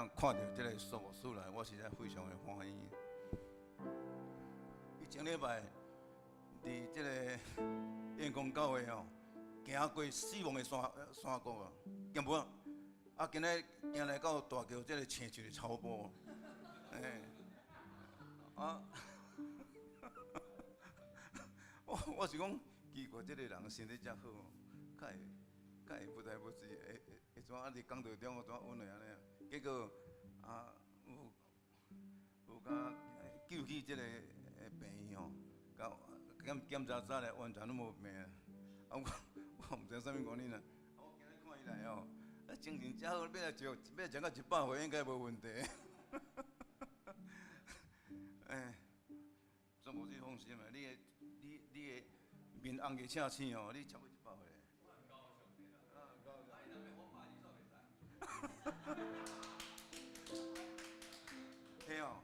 正看著這个蘇牧師來，我實在非常的歡喜。伊前禮拜佇這個員工教會吼，行過死亡的山谷啊，行無啊？啊，今日行來到大橋這个青一个草埔，欸，啊，我是講奇怪，這个人身體遮好，敢會敢會不知不覺會怎啊？佇講道中怎穩的按呢？結果啊，有共救去這个病院吼，甲檢查早咧完全攏無病啊！啊，我毋知啥物原因啊。我今日看伊來吼，啊，精神遮好，欲來食，欲食到100歲應該無問題。欸，總無你放心啊，你的面紅額青青哦，你超過100歲。啊，高嘿哦，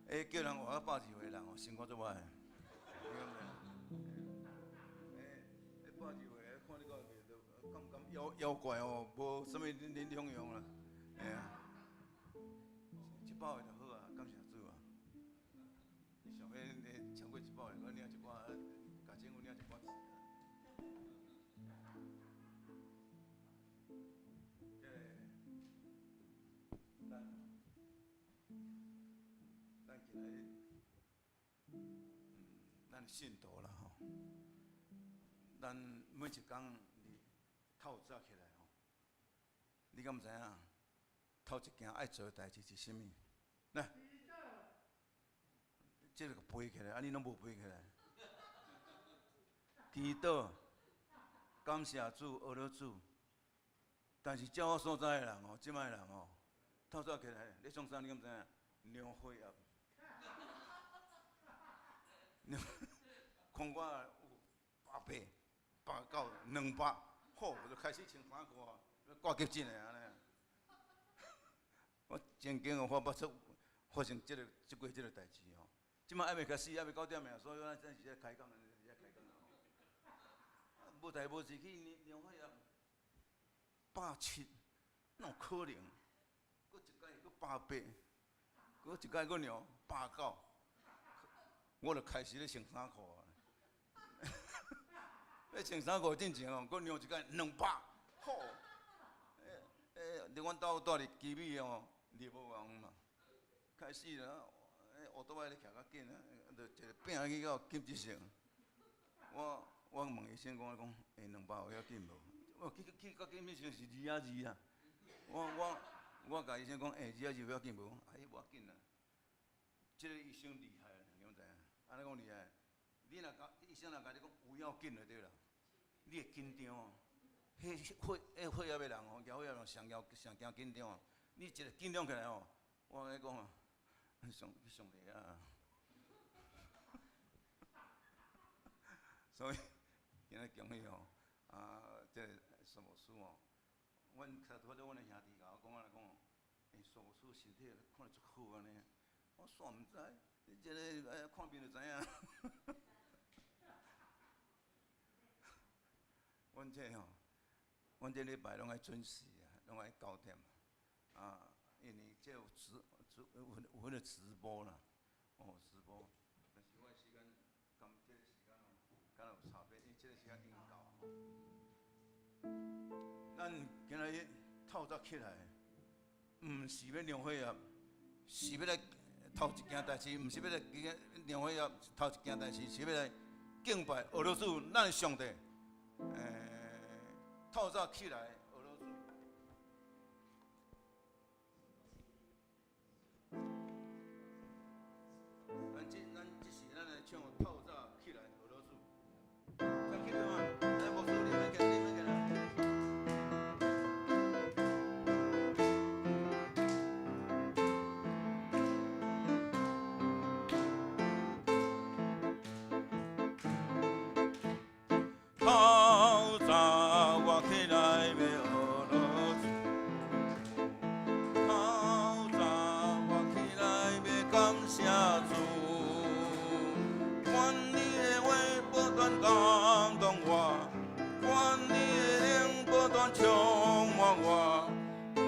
欸，叫人活到120歲的人哦，生活足歹的。欸，120歲，看你個面都敢毋敢妖怪哦，無啥物恁享用啦，嘿啊，100歲就好啊，感謝主啊。你想欲超過100歲，閣領一寡，共政府領一寡錢啊。這个，咱今仔日，咱信徒啦吼，咱每一工你透早起來吼，你敢毋知影？頭一件愛做的代誌是啥物？來，這个背起來，啊你攏無背起來。祈禱，感謝主，阿羅主。但是照我所知的人吼，這擺的人吼，透早起來，咧創啥？你敢知影？量血壓。看我有180，190，200，好，我就開始穿衫褲啊，掛急診的按呢。我曾經哦，我捌出發生這个這過這个代誌吼。這擺還袂開始，還袂九點的，所以咱這是咧開講，是咧開講。無代無誌去量血壓，170，哪有可能？閣一擺閣180，閣一擺閣量190，我就開始咧穿衫褲啊。咧穿衫褲進前哦，閣量一擺200，好。欸，佇阮兜住佇基美哦，離無偌遠嘛。開始啦，欸，烏多仔咧徛較緊啊，就一个拚去到緊急室。我問醫生講講，欸，200有要緊無？我去到緊急室是二啊二啊。我共醫生講，欸，二啊二有要緊無？哎，無要緊啊。這个醫生厲害，你敢知影？按呢講厲害？你若共醫生若共你講有要緊就對啦，你會緊張哦。彼血壓的人吼，驗血壓人上驚上驚緊張哦。你一个緊張起來吼，我共你講啊，上帝啊！所以今日恭喜吼，啊，這个蘇牧師吼，阮拄仔阮的兄弟共我講來講，欸，蘇牧師身體看咧足好按呢，我煞毋知，你這个欸看面就知影。阮這吼，阮這禮拜攏愛準時啊，攏愛9點啊，因為這有直直有有彼个直播啦，哦，直播，但是我的時間佮這个時間哦，敢若有差別，因為這个時間已經到啊。咱今仔日透早起來，毋是欲量血壓，是欲來頭一件代誌，毋是欲來量血壓，頭一件代誌是欲來敬拜阿羅主，咱的上帝。欸，透早起來，阿羅主。咱這是咱來唱透早起來，阿羅主。唱起來嗎？來，牧師，你免起來，你免起來。透早我起來欲阿羅主，透早我起來欲感謝主，願你的話不斷感動我，願你的靈不斷充滿我，願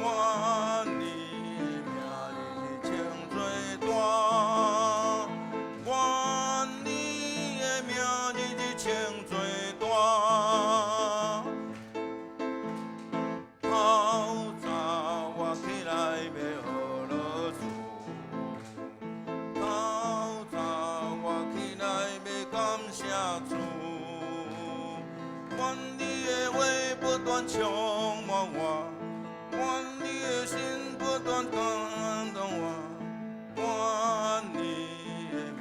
你的的名日日稱做大。透早我起來欲學落主，透早我起來欲感謝主。願你的話不斷充滿我，願你的心不斷感動我，願你的名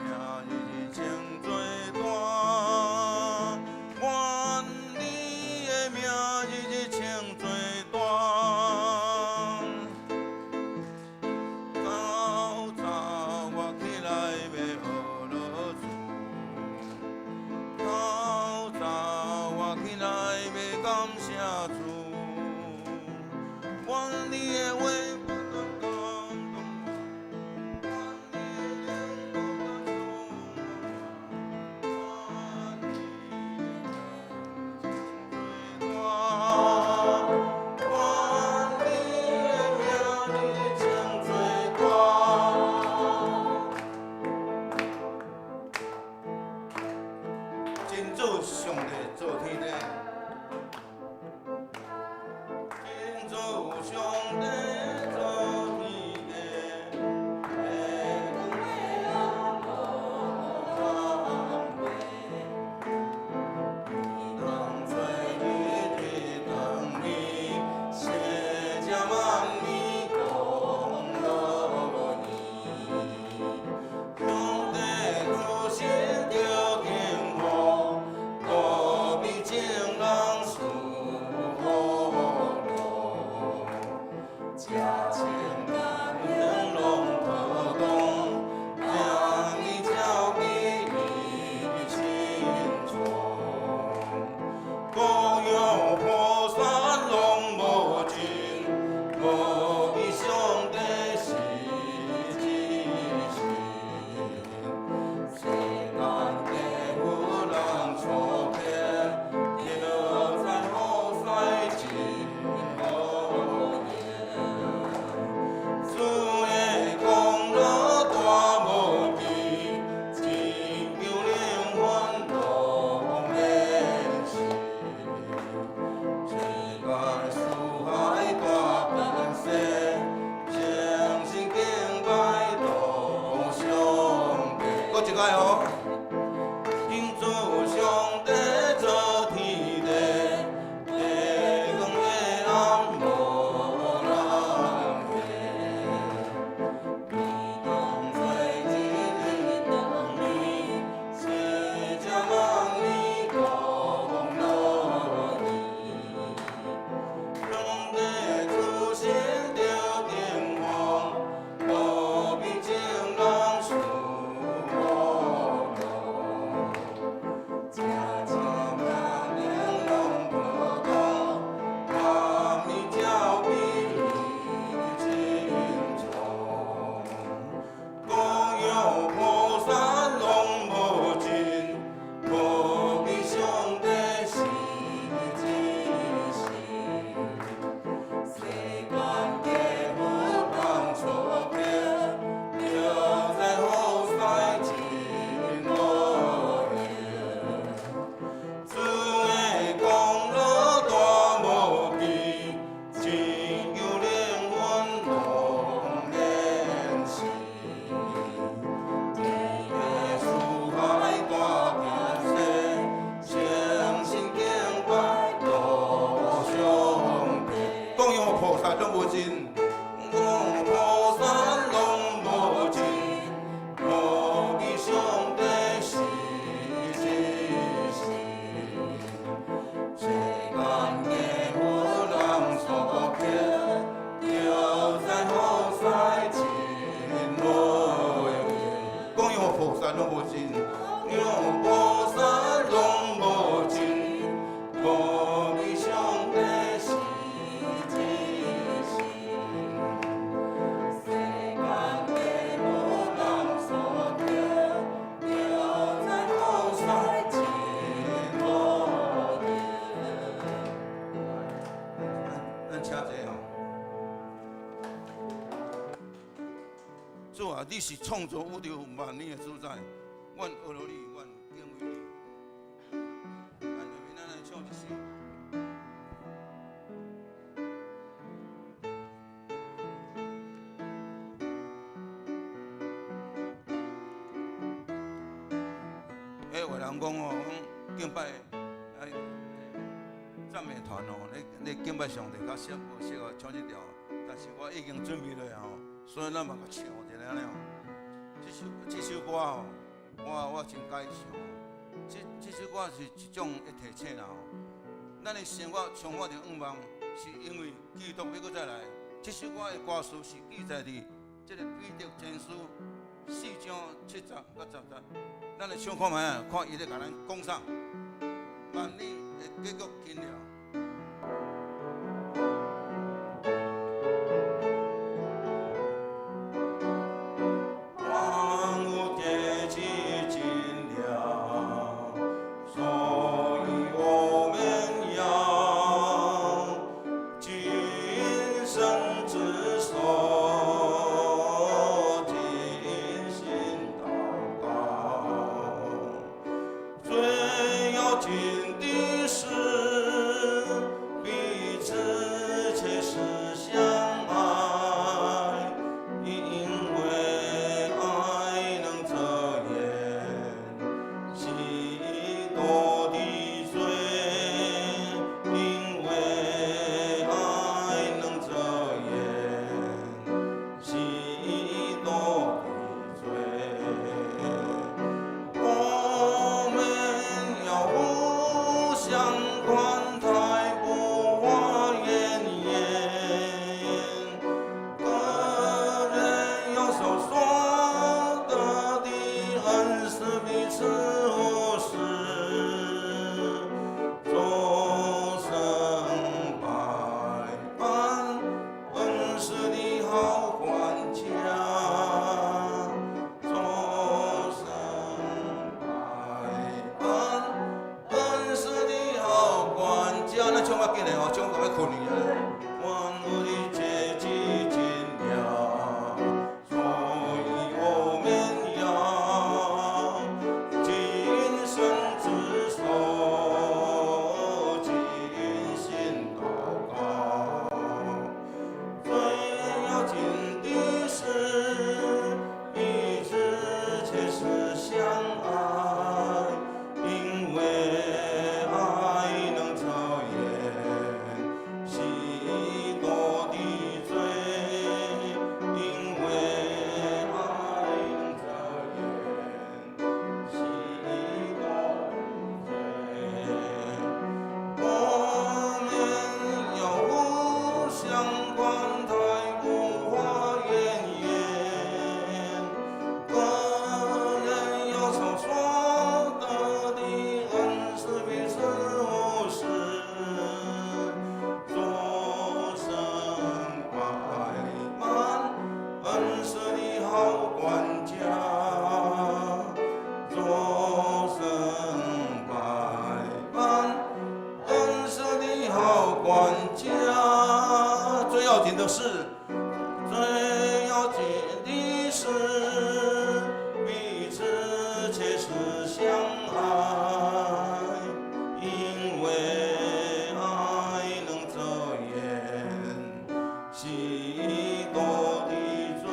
日日稱做大，願你的名日日稱做大。透早我起來欲學落主，透早我起來欲感謝主，願你的話不斷感動我，願你的靈不斷充滿我，願你的名稱做大，願你的名日日稱做大。真主上帝造天地，真主上帝造天地，天光黑暗無人過。當做日日當暝，世者萬年講樂意。上帝出生著幸福，路比眾人賜福樂。食穿甲用攏妥當，行義照比伊親像。供養菩薩攏無盡，無比上帝是至神。世間地有人錯騙，著知好勢真無閒。主的功勞大無比，拯救靈魂攏免死。世間四海大本誓，誠心敬拜獨上帝。閣一擺哦。真主上帝造天地，地光黑暗無人過。當做日日當暝，世者萬年講樂意。上帝出生著幸福，路比眾人賜福樂。食穿甲用攏妥當，暗暝照比伊親像。供養菩薩攏無盡，無比上帝是至神。世間地有人錯騙，著知好勢真無閒。主的功勞大無比，拯救靈魂攏免死。天地四海大本誓，誠心敬拜獨上帝。供養菩薩攏無盡，供菩薩攏無盡，無比上帝是至神。世間地有人錯騙，著知好勢真無閒。供養菩薩攏無盡，供養菩薩攏無盡，無比上帝是至神。世間地有人錯騙，著知好勢真無閒。咱請坐吼。主啊，你是創造宇宙萬物的主宰，阮學落你，阮敬畏你。越人講哦，講敬拜哎讚美團哦，你敬拜上帝較適無適合唱這條，但是我已經準備落吼，所以咱嘛閣唱一下咧吼。這首歌吼，我真喜歡唱。這首歌是一種的提醒啦吼。咱的生活充滿著向望，是因為基督欲閣再來。這首歌的歌詞是記載佇這个彼得前書四章七節佮十節。咱來唱看覓啊，看伊咧共咱講啥。萬里的結局近了。萬有結局近了，所以我們要謹慎自守，警醒禱告。最要緊的是，彼此切實相愛，因為愛能遮掩許多的罪，因為愛能遮掩許多的罪。我們要互相寬待，不發怨言。各人要守所得的恩賜，彼此服侍，做神百般恩賜的好管家，做神百般恩賜的好管家。咱唱較緊的哦，唱到欲睏去啊！萬有的結局近了，所以我們要謹慎自守，警醒禱告。最要緊的是，彼此切實相愛，因為愛能遮掩許多的罪，因為愛能遮掩許多的罪。我們要互相寬待，不發怨言。各人要守所得的恩賜，彼此服侍，做神百般恩賜的好管家，做神百般恩賜的好管家。最要緊的是，最要緊的是，彼此切實相愛，因為愛能遮掩許多的罪，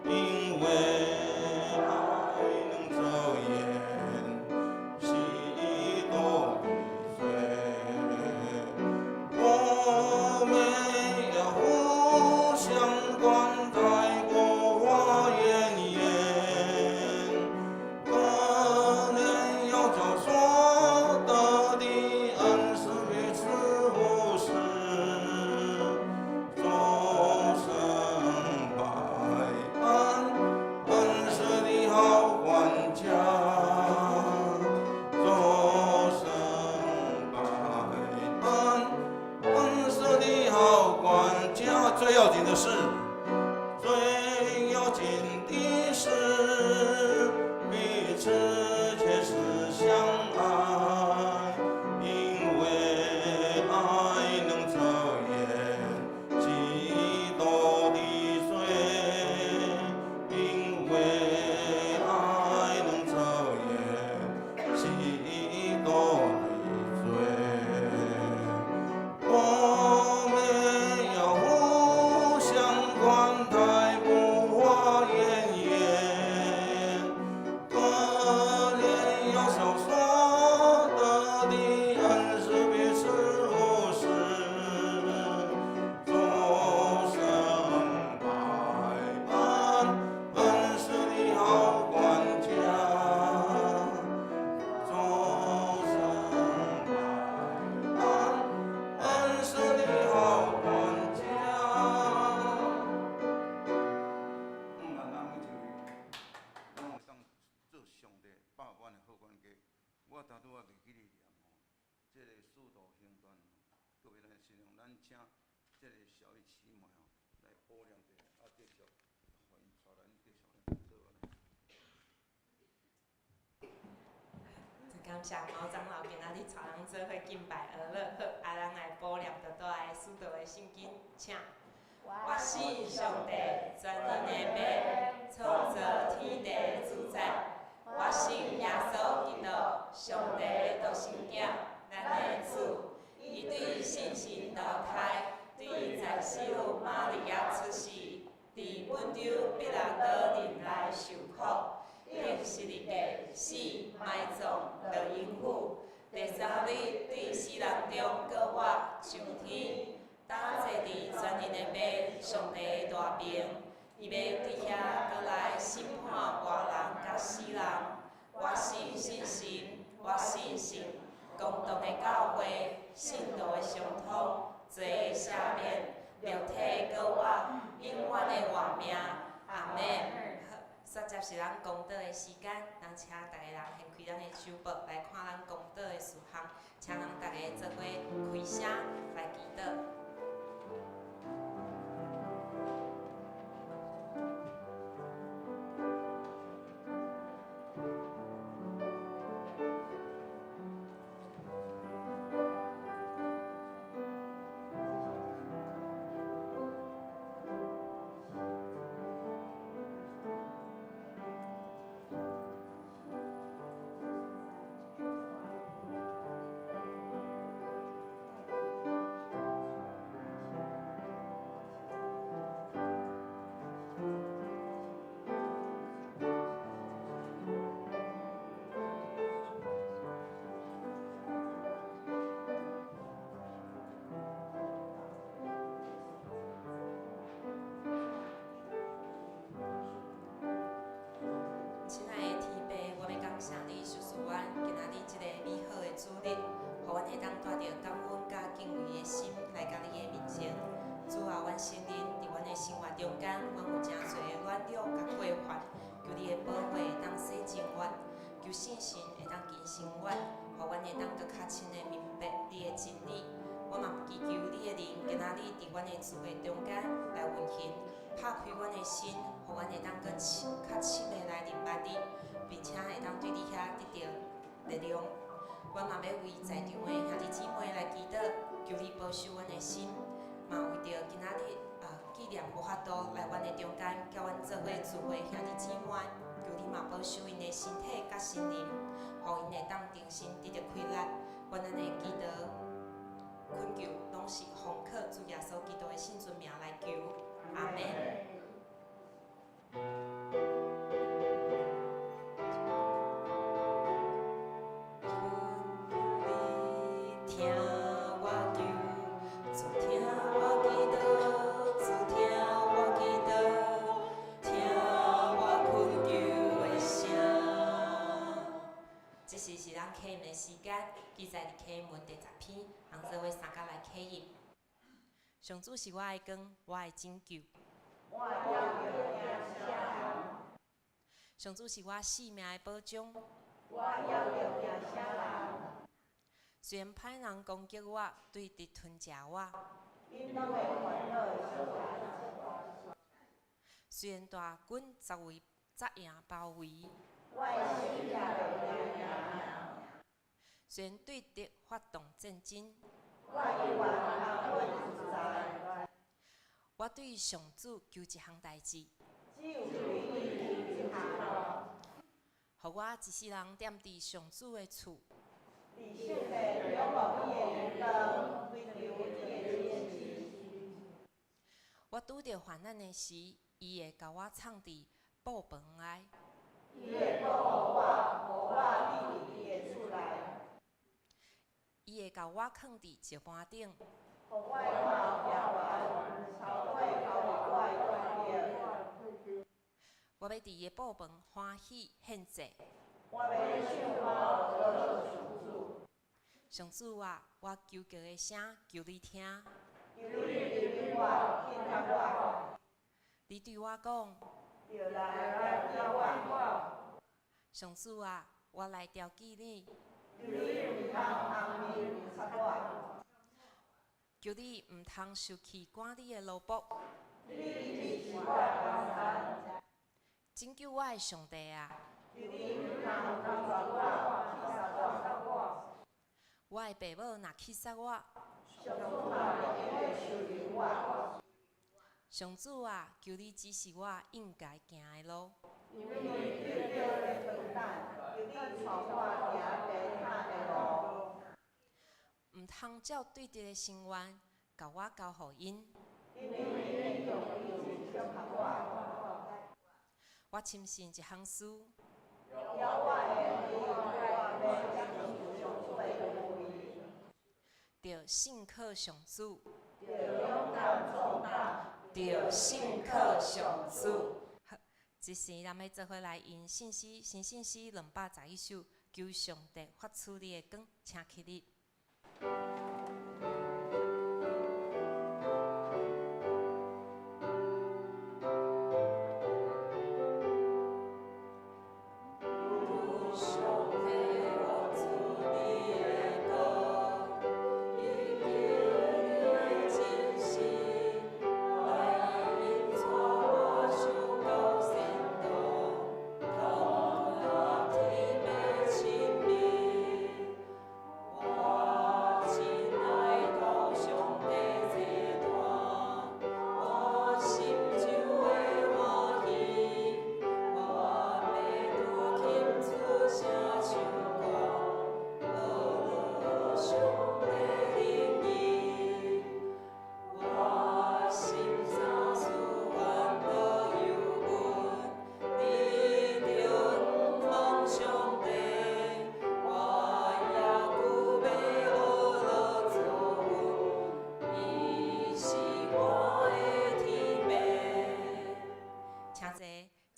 因為愛能遮掩許多的罪。我們要互相寬待，不發怨言。各人要將所得的恩賜彼此服侍，做神百般恩賜的好管家，做神百般恩賜的好管家。最要緊的是，最要緊的是，彼此切實相愛，因為愛能遮掩許多的罪，因為愛能遮掩許多的罪。我們要互相我頭拄仔袂記得念吼，這个使徒行傳吼，特別咱信仰，咱請這个小玉姊妹吼來補念者，啊，繼續，予𪜶帶咱繼續來做來。真感謝毛長老今仔日帶咱做伙敬拜阿樂。好，啊，咱來補念著倒來使徒的信經，請。我信上帝，全能的父，創造天地的主宰。我信耶穌基督，上帝的獨生子，咱的主。伊對聖神投胎，對在聖母瑪利亞出世，佇本丟彼拉多任內受苦，釘十字架，死，埋葬，落陰府。第三日對死人中閣活，上天，搭坐佇全能的父上帝的大爿，伊欲對遐閣來審判活人佮死人。我信聖神，我信聖公同的教會，聖徒的相通，罪的赦免，肉體的閣活，永遠的活命。阿們。好，煞接是咱公禱的時間，咱請逐个人掀開咱的手簿來看咱公禱的事項，請咱逐个做伙開聲來祈禱。親愛的天父，我欲感謝你賞賜阮今仔日這个美好的主日，予阮會當帶著感恩佮敬畏的心來到你的面前。主啊，阮承認佇阮的生活中間，阮有誠濟的軟弱佮過犯，求你的寶血會當洗淨阮，求聖神會當更新阮，予阮會當閣較深的明白你的真理。我嘛祈求你的靈今仔日佇阮的聚會中間來運行，拍開阮的心，予阮會當閣深較深的來認捌你，並且會當對你遐得著力量。阮嘛欲為在場的兄弟姊妹來祈禱，求你保守阮的心，嘛為著今仔日紀念無法度來阮的中間，佮阮做伙聚會兄弟姊妹，求你嘛保守𪜶的身體佮心靈，予𪜶會當重新得著氣力。阮按呢祈禱懇求，攏是奉靠主耶穌基督的聖尊名來求，阿們。求你聽我求，主聽我祈禱，主聽我祈禱，聽我懇求的聲。這時是咱啟音的時間，記載佇啟英文第10篇，通做伙三工來啟應。上主是我的光，我的拯救。上主是我性命的保障。雖然歹人攻擊我，對敵吞食我。雖然大軍紮營包圍。雖然對敵發動戰爭。我對上主求一項代誌。予我一世人踮佇上主的厝。我拄著患難的時，伊會共我藏佇布棚內。伊會共我囥佇石盤頂。我欲佇伊的布棚歡喜獻祭。上主啊，我求告的聲，求你聽。你對我講。上主啊，我來調記你。求你毋通收去管理的奴僕。拯救我的上帝啊！我的爸母若棄殺我，上主啊，求你指示我應該行的路。毋通照對敵的心願，共我交予𪜶。我深信一項事。著信靠上主。著信靠上主。好，這時咱欲做伙來吟信詩，新信詩211首，求上帝發出你的光，請起立。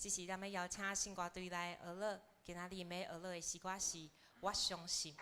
這時咱欲邀請聖歌隊來學樂，今仔日欲學樂的詩歌是《我相信》。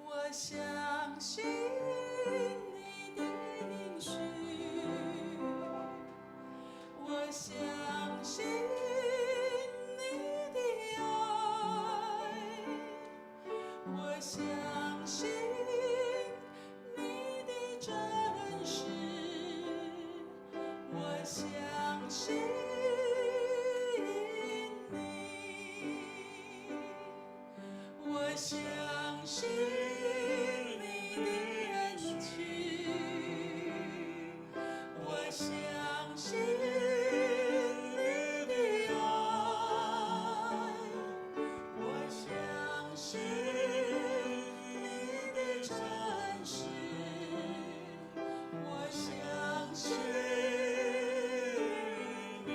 我相信你的應許，我相信你的愛，我相信你的真實，我相信你，我相信你的恩慈，我相信你的愛，我相信你的真實，我相信你，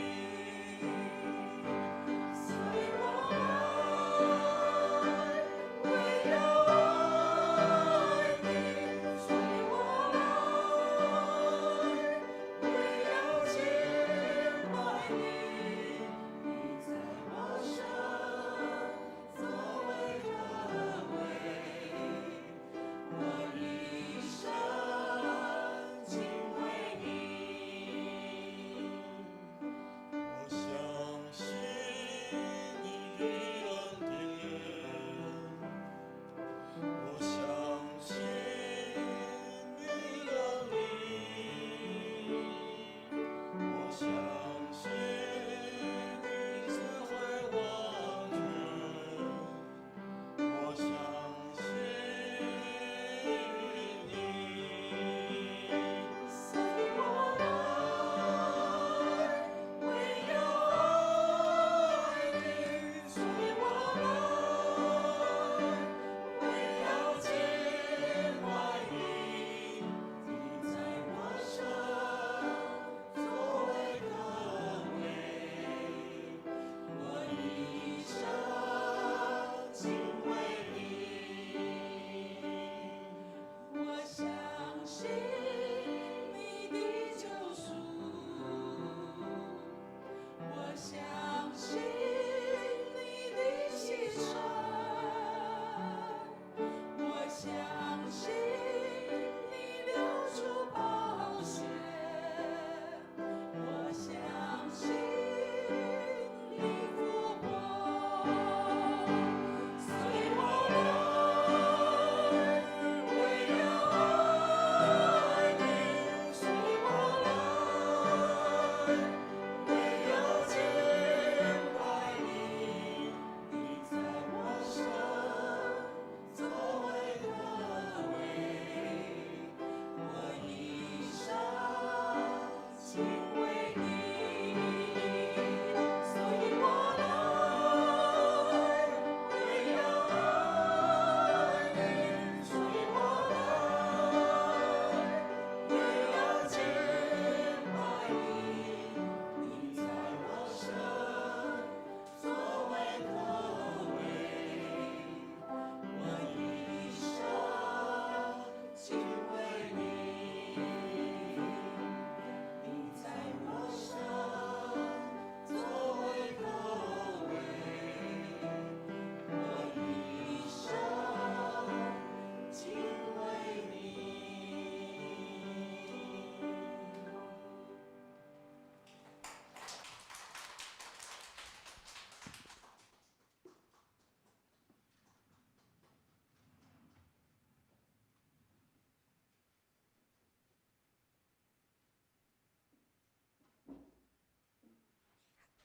所以我愛，唯有愛你，所以我愛，唯有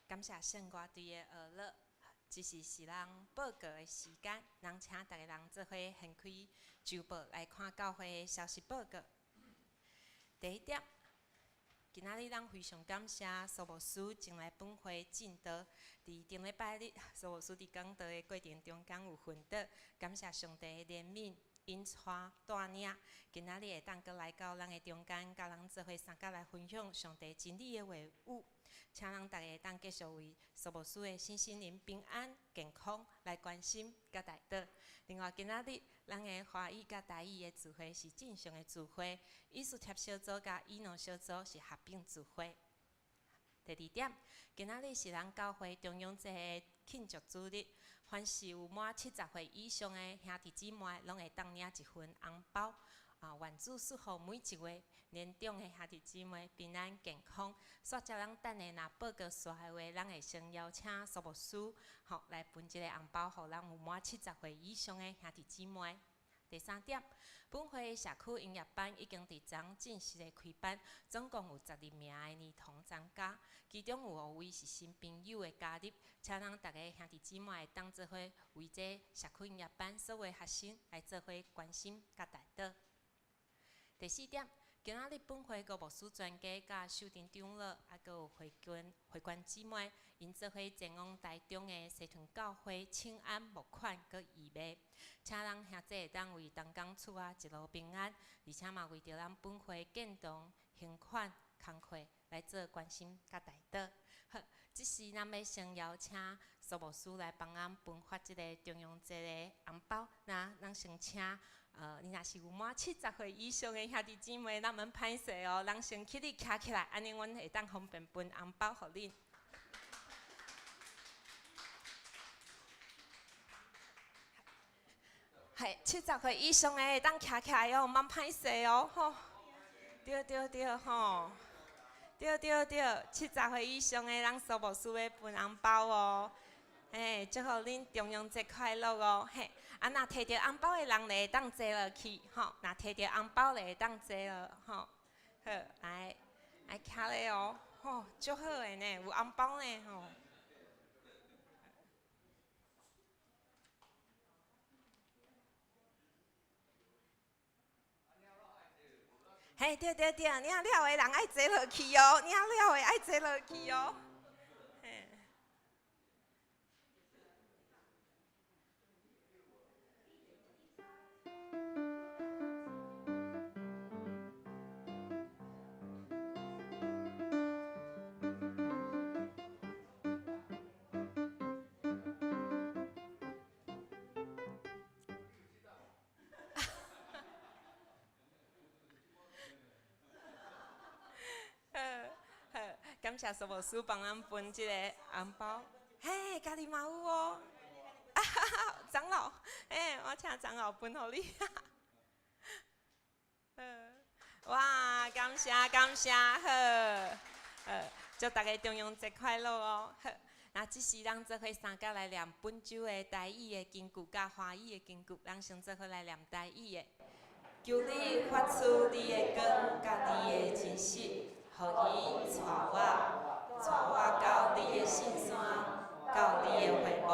感謝聖歌隊的學樂，這時是咱報告的時間，咱請逐个人做伙掀開週報來看教會的消息報告。第一點，今仔日咱非常感謝蘇牧師前來本會證道。佇頂禮拜日，蘇牧師佇講道的過程中間有昏倒，感謝上帝的憐憫，引帶帶領，今仔日會當閣來到咱的中間，佮咱做伙相佮來分享上帝真理的話語。請咱逐个會當繼續為蘇牧師的身心靈平安健康來關心佮代禱。另外，今仔日咱的華語佮台語的聚會是正常的聚會，以斯帖小組佮以諾小組是合併聚會。第二點，今仔日是咱教會重陽節的慶祝主日，凡是有滿70歲以上的兄弟姊妹，攏會當領一份紅包。啊，願主賜予每一位年長的兄弟姊妹平安健康。煞接咱等下若報告煞的話，咱會先邀請蘇牧師吼來分這個紅包，予咱有滿70歲以上的兄弟姊妹。第三點，本會社區音樂班已經佇昨正式的開班，總共有12名的兒童參加，其中有五位是新朋友的加入，請咱逐个兄弟姊妹會當做伙為這社區音樂班所有學生來做伙關心佮代禱。第四點，今仔日本會個牧師專家佮秀珍長老，猶閣有會官會官姊妹，𪜶做伙前往台中的西屯教會請安募款閣義賣，請咱兄弟會當為東港厝仔一路平安，而且嘛為著咱本會建堂還款工課來做關心佮代禱。好，這時咱欲先邀請蘇牧師來幫咱分發這个重陽節的紅包，那咱先請。你若是有滿70歲以上的兄弟姊妹，咱免歹勢哦，咱先起立徛起來，按呢阮會當方便分紅包予恁。係70歲以上的會當徛起來哦，免歹勢哦，吼。對對對，吼。對對對，70歲以上的咱蘇牧師欲分紅包哦。嘿，祝予恁重陽節快樂哦！嘿，啊，若提著紅包的人就會當坐落去，吼，若提著紅包就會當坐落，吼。好，來，來徛咧哦，吼，足好的呢，有紅包呢，吼。嘿，對對對，領了的人愛坐落去哦，領了的愛坐落去哦。好，感謝蘇牧師幫咱分這個紅包。嘿，家己嘛有哦。啊哈哈，長老，嘿，我請長老分予你。哇，感謝感謝，好，祝大家重陽節快樂哦。好，那這時咱做伙三甲來念本週的台語的經句佮華語的經句，咱先做伙來念台語的。求你發出你的光佮你的真實，予伊帶我，帶我到你的聖山，到你的會幕。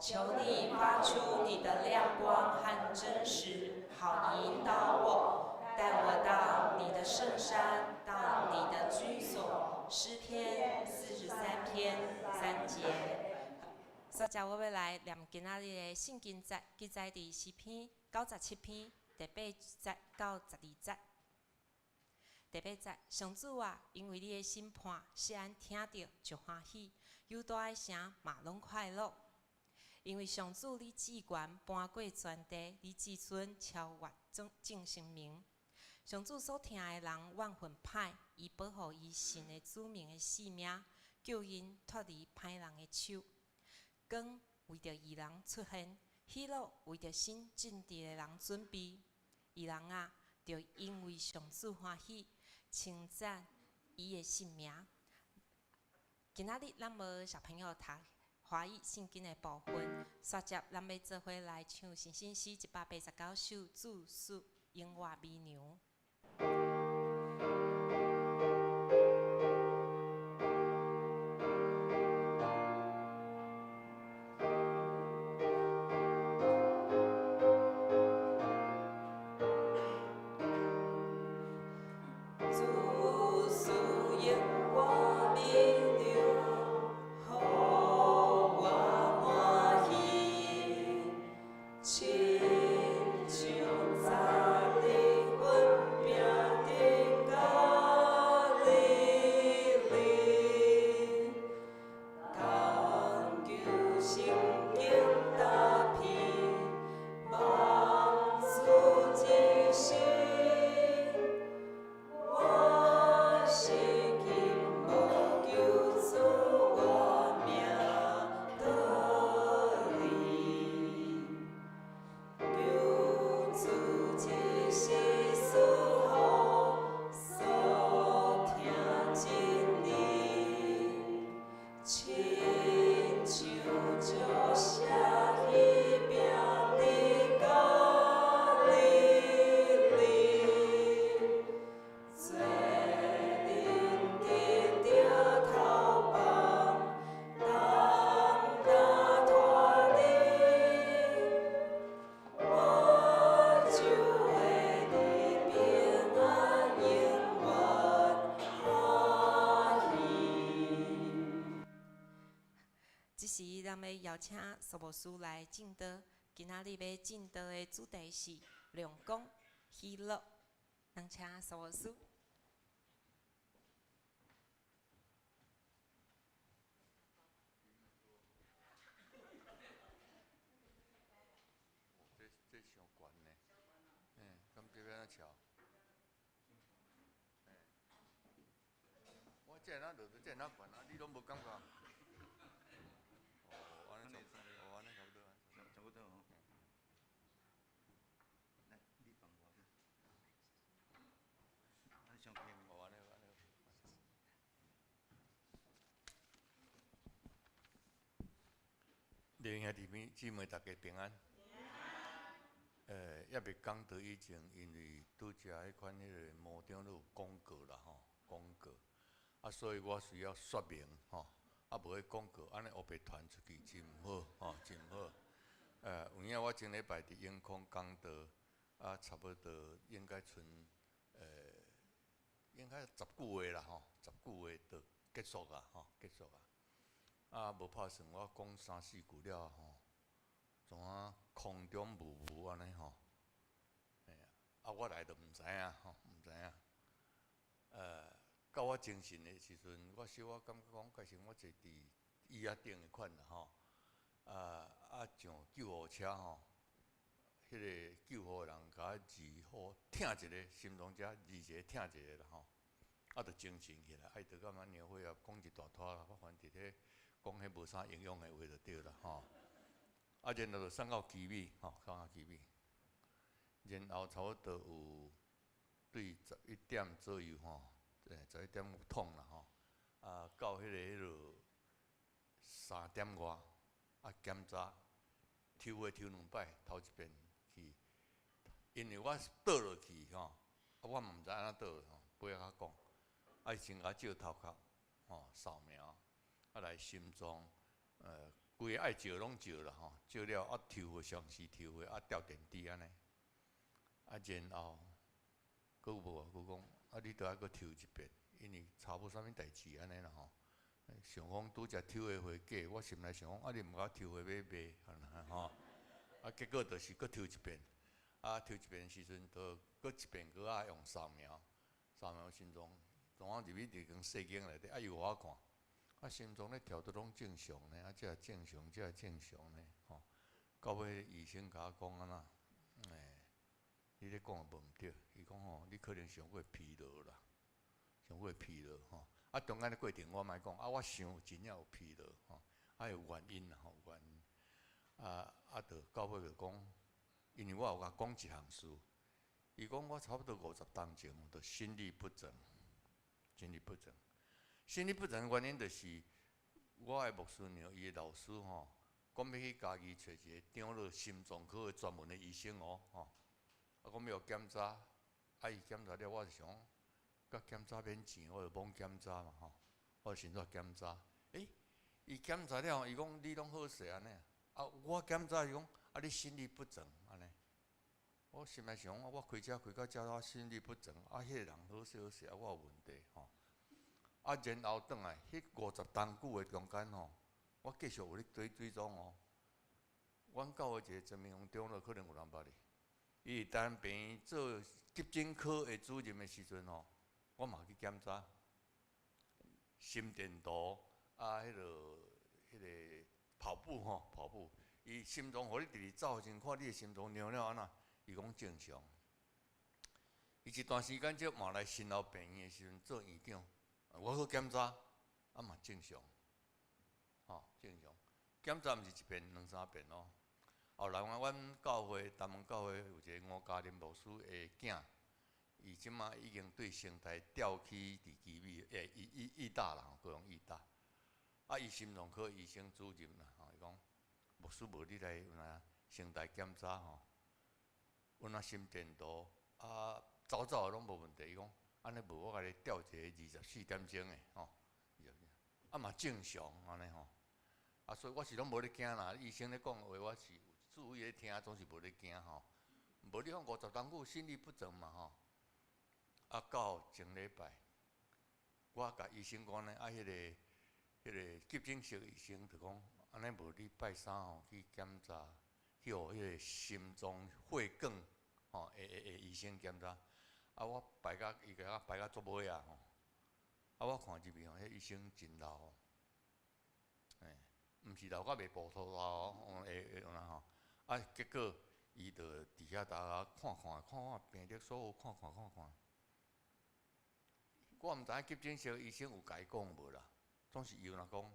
求你發出你的亮光和真實，好引導我，帶我到你的聖山，到你的居所。詩篇43篇3節。所以我欲來念今仔日的聖經節，記載佇詩篇97篇第八節到12節。第八節，上主啊，因為你的審判，錫安聽著就歡喜，猶大的城嘛攏快樂。因為上主你至懸搬過全地，你至尊超越眾眾神明。上主所疼的人怨恨歹，伊保護伊神的子民的性命，救𪜶脫離歹人的手。光為著義人出現，喜樂為著心正直的人準備。義人啊，著因為上主歡喜，稱讚伊的聖名。今仔日咱無小朋友讀華語聖經的部分，煞接咱欲做伙來唱信心詩189首《主賜永活美娘》。時咱欲邀請蘇牧師來證道。今仔日欲證道的主題是亮光喜樂。咱請蘇牧師。這這傷懸呢，咁這欲按怎喬？我這按怎落，這按怎懸啊？你攏無感覺？哦，按呢差，哦，按呢差不多，差不多吼。來，你放我去。按上輕。哦，按呢按呢。弟兄姊妹，姊妹大家平安。猶未講道以前，因為拄才彼款彼个模張都有廣告啦吼，廣告，啊，所以我需要說明吼，啊，無彼廣告按呢烏白傳出去，真毋好吼，真毋好。有影我前禮拜佇永康講道，啊，差不多應該賰，應該十句話啦吼，十句話就結束啊吼，結束啊。啊，無拍算，我講三四句了吼，怎啊空中霧霧按呢吼？嘿啊，啊，我來就毋知影吼，毋知影。到我精神的時陣，我小可感覺講，該是我坐佇椅仔頂的款啦吼。啊啊，上救護車吼，彼个救護的人共我治好，疼一个，心臟遮治一个，疼一个啦吼。啊，就精神起來，啊，伊就感覺尿血壓講一大拖啦，我反正佇咧講彼無啥營養的話就對啦吼。啊，然後就送到奇美吼，送到奇美。然後差不多有對11點左右吼，11點痛啦吼。啊，到彼个3點外，啊檢查，抽血抽兩擺，頭一遍去，因為我倒落去吼，啊我嘛毋知按怎倒吼，尾仔才講，啊伊先共我照頭殼，吼掃描，啊來心臟，規个愛照攏照啦吼，照了啊抽血，詳細抽血啊吊電滴按呢，啊然後，閣有無啊？閣講啊你著愛閣抽一遍，因為查無啥物代誌按呢啦吼。想講拄才抽的血假，我心內想講啊你毋共我抽血欲賣，吼。啊結果就是閣抽一遍，啊抽一遍時陣，就閣一遍閣愛用掃描，掃描心臟，怎啊入去佇間細間內底，啊伊有予我看。啊，心臟咧跳得攏正常呢，啊，這也正常，這也正常呢，吼。到尾醫生共我講按怎，你咧講的無毋對，伊講吼，你可能傷過疲勞啦，傷過疲勞吼。啊，中間的過程我莫講，啊，我想真正有疲勞吼，啊有原因啦吼，原因。啊啊，就到尾就講，因為我有共講一項事，伊講我差不多50冬前就心律不整，心律不整。心律不整的原因就是，我的牧師娘伊的老師吼，講欲去嘉義揣一個長老心臟科的專門的醫生哦，吼，啊講欲檢查，啊伊檢查了，我就想講，佮檢查免錢，我就罔檢查嘛吼，我就先煞檢查，欸，伊檢查了，伊講你攏好勢按呢，啊我檢查伊講，啊你心律不整按呢，我心內想講，我開車開到遮，我心律不整，啊彼個人好勢好勢，啊我有問題吼。啊，然後轉來，彼50冬久的中間吼，我繼續有咧追追蹤哦。阮教會一個曾明宏長老，可能有人捌伊。伊佇台南病院做急診科的主任的時陣吼，我嘛去檢查心電圖啊，彼個跑步吼，跑步，伊心臟予你直直走的時陣，看你的心臟量了按怎，伊講正常。伊一段時間才嘛來新樓病院的時陣做院長。我去檢查，啊嘛正常，吼正常。檢查毋是一遍兩三遍咯。後來我阮教會台門教會有一個吳嘉玲牧師的囝，伊這馬已經對成大調去佇奇美，義義大啦，高雄義大。啊，伊心臟科醫生主任啦，吼，伊講牧師無你來有哪成大檢查吼，阮那心電圖啊，走走攏無問題。伊講。按呢無，我共你調一个24點鐘的吼，啊嘛正常按呢吼，啊所以我是攏無咧驚啦。醫生咧講話，我是有注意咧聽，總是無咧驚吼。無你講50冬久心律不整嘛吼，啊到前禮拜，我共醫生講呢，啊彼个急診室醫生就講，按按呢無你拜三吼去檢查，去予彼个心臟血管吼的醫生檢查。啊，我排甲伊共我排甲足尾啊吼。啊，我看入去吼，彼醫生真老，欸，毋是老甲袂糊塗老哦，會會按怎吼？啊，結果伊就佇遐逐看看看看病歷所有看看看看。我毋知影急診室醫生有共伊講無啦，總是伊有若講，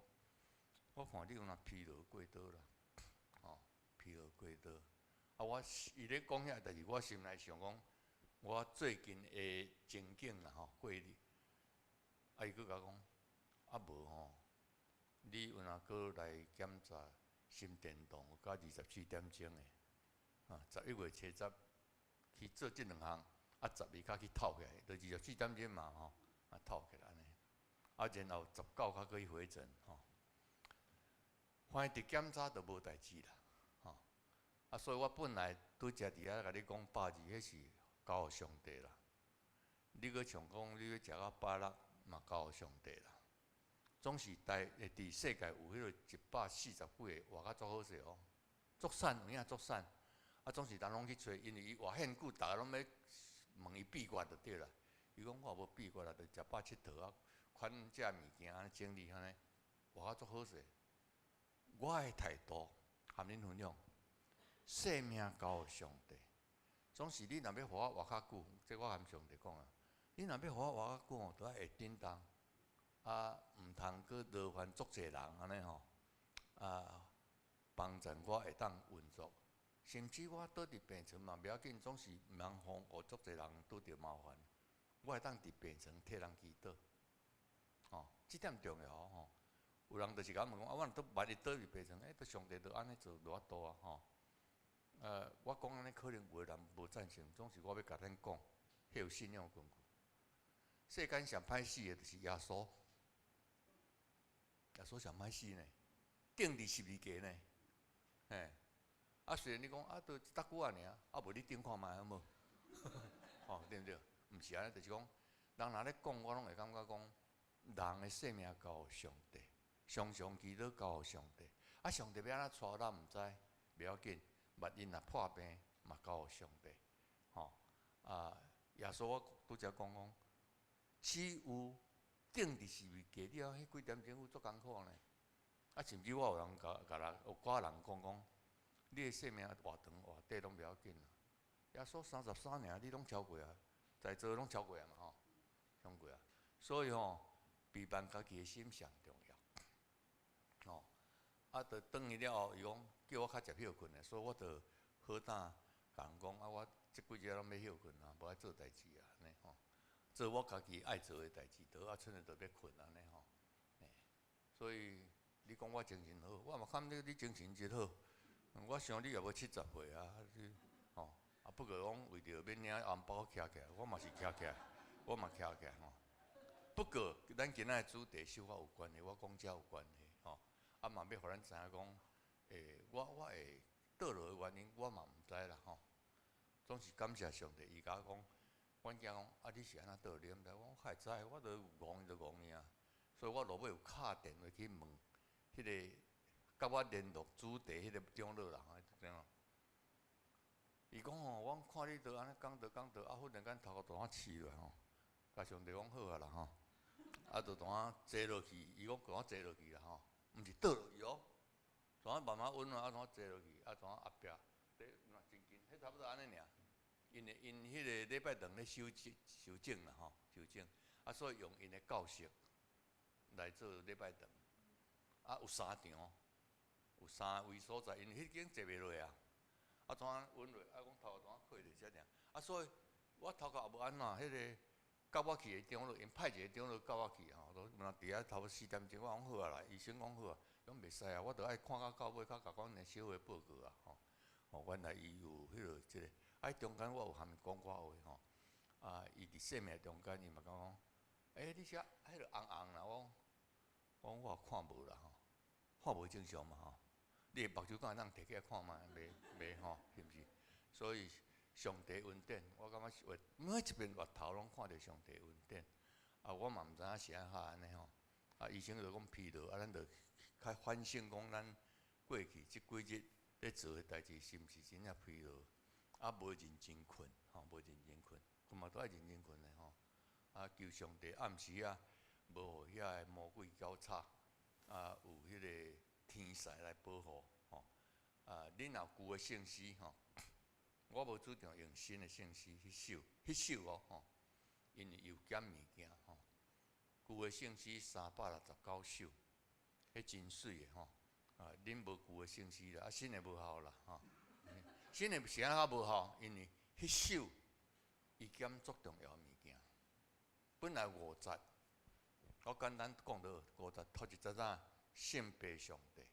我看你有若疲勞過度啦，吼，疲勞過度。啊，我伊咧講遐代誌，我心內想講，我最近的情景啦吼，過日，啊，伊閣共我講，啊無吼，你有若閣來檢查心電圖，有甲24點鐘的，啊，11月7日去做這兩項，啊，12較去透起來，就24點鐘嘛吼，啊，透起來按呢，啊，然後19較閣去回診吼，反正佇檢查就無代誌啦，吼，啊，所以我本來拄才佇遐共你講百二，彼是交予上帝啦。你閣像講你欲食到160嘛，交予上帝啦。總是台會佇世界有彼个140幾个活甲足好勢哦，足散有影足散，啊，總是人攏去揣，因為伊活遐久，逐家攏欲問伊秘訣就對啦。伊講我無秘訣啦，就食飽𨑨迌啊，款食物件按呢整理按呢，活甲足好勢。我的態度含恁分享，性命交予上帝。總是你若欲予我活較久，這我含上帝講啊，你若欲予我活較久吼，著愛會振動，啊，毋通閣勞煩足濟人按呢吼，啊，幫助我會當運作。甚至我倒佇病床嘛袂要緊，總是毋通予足濟人拄著麻煩。我會當佇病床替人祈禱，吼，這點重要吼。有人就是共問講，啊，我若倒萬一倒佇病床，欸，上帝著按呢做無法度啊，吼。我講按呢，可能有的人無贊成，總是我欲共恁講，彼有信仰根據。世間上歹死的，就是耶穌。耶穌上歹死呢，釘佇十字架呢，嘿。啊，雖然你講啊，都一搭久仔爾，啊，無你頂看覓好無？吼，對毋對？毋是按呢，就是講，人若咧講，我攏會感覺講，人的性命交予上帝，常常祈禱交予上帝。啊，上帝欲按怎帶咱毋知，袂要緊。萬一若破病，嘛交予上帝。吼啊！耶穌我拄才講講，只有釘佇十字架了，彼幾點鐘有足艱苦呢。啊，甚至我有人共共人有寡人講講，你的性命偌長偌短攏袂要緊啦。耶穌33年，你攏超過啊，在座攏超過啊嘛吼，超過啊。所以吼，陪伴家己的心上重要。吼，啊，就轉去了後，伊講叫我較捷歇睏的，所以我就好膽共人講啊，我這幾日攏欲歇睏啊，無愛做代誌啊，按呢吼，做我家己愛做的代誌，就啊，賰就欲睏按呢吼。所以你講我精神好，我嘛感覺你精神真好。我想你也無70歲啊，你吼啊，不過講為著欲領紅包徛起來，我嘛是徛起來，我嘛徛起來吼。不過咱今仔的主題小可有關係，我講這有關係吼。啊嘛欲予咱知影講，欸，我會倒落的原因，我嘛毋知啦吼。總是感謝上帝，伊共我講，阮囝講啊，你是按怎倒落？你毋知？我較會知，我都戇就戇爾啊。所以我落尾有敲電話去問彼个共我聯絡主題彼個長老啦，長老。伊講吼，我看你都按呢講道講道，啊，忽然間頭殼突然刺落吼，共上帝講好啊啦吼，啊，就突然坐落去，伊講突然坐落去啦吼，毋是倒落去哦，突然慢慢穩啊，突然坐落去，啊，突然後壁，真緊，彼差不多按呢爾。因為𪜶彼个禮拜堂咧修整修整啦吼，修整，啊，所以用𪜶的教室來做禮拜堂，啊，有三場，有三位所在，因為彼間坐袂落啊，啊，怎啊穩落，啊，講頭殼怎啊開佇遮爾，啊，所以我頭殼也無按怎，彼个佮我去的長老，𪜶派一个長老佮我去吼，都若佇遐差不多4點鐘，我講好啊啦，醫生講好啊，講袂使啊，我著愛看到到尾，較共阮的小的報告啊，吼，哦，原來伊有彼个這个，啊，中間我有含伊講寡話吼，啊，伊佇生命中間，伊嘛講講，欸，你遮彼个紅紅啦，我講，我講我有看無啦吼，看無正常嘛吼，你的目睭敢會當提起來看覓？袂袂吼，是毋是？所以上帝恩典，我感覺是每一遍越頭攏看著上帝恩典，啊，我嘛毋知影是按怎按呢吼，啊，醫生就講疲勞，啊，咱就較反省講咱過去這幾日咧做的代誌是毋是真正疲勞？啊，無認真睏，吼，無認真睏，睏嘛都愛認真睏的吼。啊，求上帝暗時啊，無予遐个魔鬼攪吵，啊，有彼个天使來保護，吼。啊，恁若有舊的聖詩吼，我無主張用新的聖詩彼首，彼首哦吼，因為有減物件吼。舊的聖詩369首，彼真媠的吼。啊，恁無舊的聖詩啦，啊，新的無效啦，吼。新的是按怎無效？因為彼首伊減足重要的物件。本來五節，我簡單講著五節，頭一節啊，聖父上帝；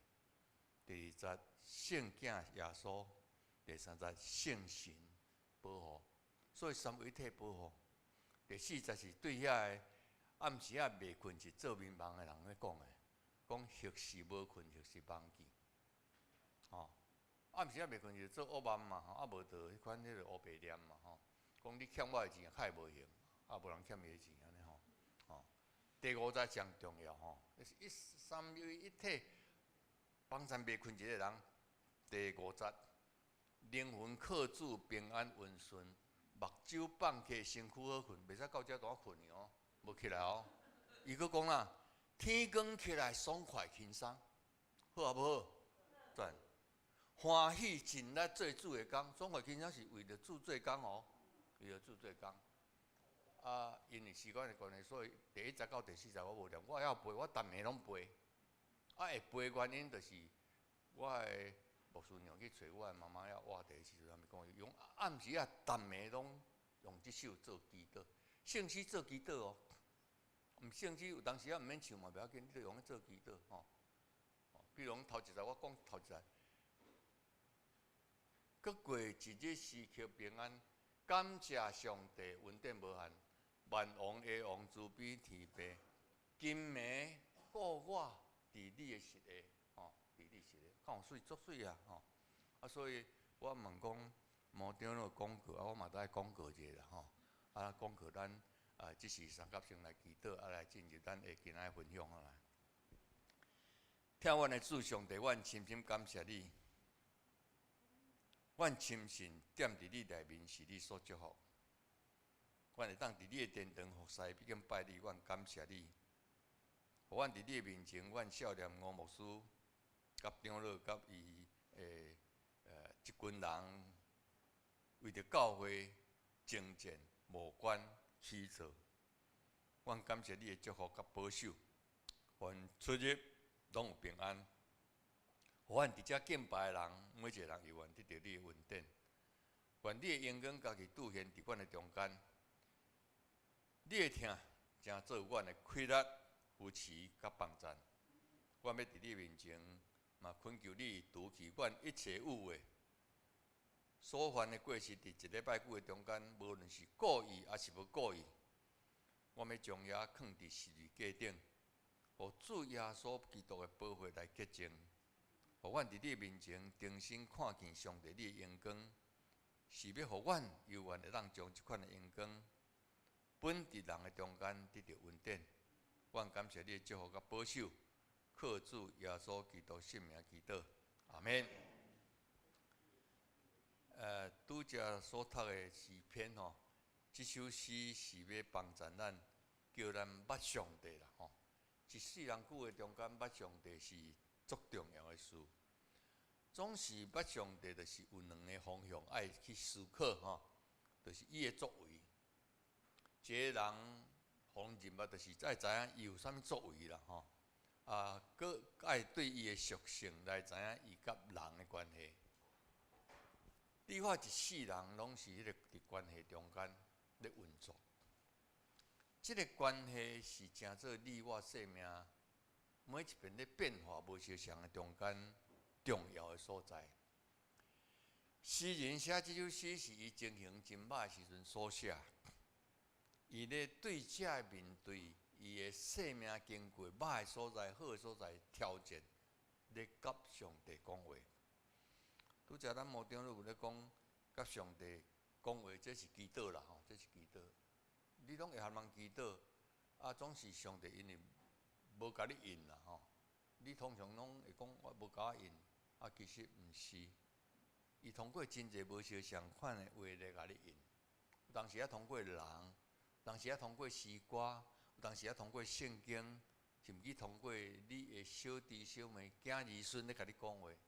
第二節聖囝耶穌；第三節聖神保護。所以三位一體保護。第四節是對遐个暗時仔袂睏是做眠夢的人咧講的，講或是無睏，或是夢見，吼。暗時仔袂睏是做惡夢嘛，吼，啊無就彼款彼个烏白念嘛，吼。講你欠我的錢，較會無還，啊無人欠伊的錢按呢吼，吼。第五節上重要吼，一三位一體幫贊袂睏一个人。第五節，靈魂靠主平安穩順，目睭放開，身軀好睏，袂使到遮拄仔睏去哦，無起來哦。伊閣講啦，天光起來爽快輕鬆，好啊無好？讚。歡喜盡力做主的工，爽快輕鬆是為著主做工哦，為著主做工。啊，因為時間的關係，所以第一節到第四節我無念，我會曉背，我逐暝攏背。啊，會背原因就是我的牧師娘去揣我的媽媽遐活佇的時陣，伊講用暗時啊，逐暝攏用這首做祈禱，聖詩做祈禱哦。毋聖詩有當時啊毋免唱嘛，袂要緊，你著用咧做祈禱吼。比如講頭一節，我講頭一節，閣過一日時刻平安，感謝上帝恩典無限，萬王的王慈悲天父，今暝顧我佇你的實下，吼，佇你實下，敢有媠足媠啊，吼。啊，所以我問講，毛長老講過，啊，我嘛都愛講過一下啦，吼。啊，講過咱啊，這是三甲先來祈禱，啊，來進入咱的今仔分享啊來。疼阮的主上帝，阮深深感謝你。阮深信踮佇你內面是你所祝福。阮會當佇你的殿堂服侍，畢竟拜你，阮感謝你。予阮佇你的面前，阮少年吳牧師、佮長老、佮伊的一群人，為著教會征戰、募捐、起造，阮感謝你的祝福佮保守，阮出入攏有平安。予阮佇遮敬拜的人，每一個人猶原得著你的恩典。願你的榮光家己駐現佇阮的中間，你的疼成做阮的氣力、扶持佮幫贊。阮欲佇你面前，嘛懇求你除去阮一切有的所犯的過失，佇一禮拜久的中間，無論是故意抑是無故意，我欲將遐囥佇十字架頂，予主耶穌基督的寶血來潔淨。予阮佇你面前重新看見上帝你的榮光，是欲予阮猶原會當將這款的榮光，分佇人的中間得著恩典。阮感謝你的祝福佮保守，靠主耶穌基督聖名祈禱，阿們。拄才所讀的詩篇吼，這首詩是欲幫助咱，叫咱捌上帝啦吼。一世人久的中間，捌上帝是足重要的事。總是捌上帝，就是有兩个方向愛去思考吼，就是伊的作為。一个人予人認捌，就是愛知影伊有啥物作為啦吼。啊，閣愛對伊的屬性來知影伊佮人的關係。你我一世人攏是彼个佇關係中間咧運作。這个關係是成做你我生命每一遍咧變化無相仝的中間重要的所在。詩人寫這首詩是伊情形真歹的時陣所寫，伊咧對這面對伊的生命經過歹的所在、好的所在挑戰，咧佮上帝講話。拄才咱牧長有咧講，佮上帝講話，這是祈禱啦吼，這是祈禱。你攏會含人祈禱，啊，總是上帝因為無共你應啦吼。你通常攏會講我無共我應，啊，其實毋是，伊通過真濟無相仝款的話來共你應。有當時仔通過人，有當時仔通過詩歌，有當時仔通過聖經，甚至通過你的小弟小妹、囝兒孫咧共你講話。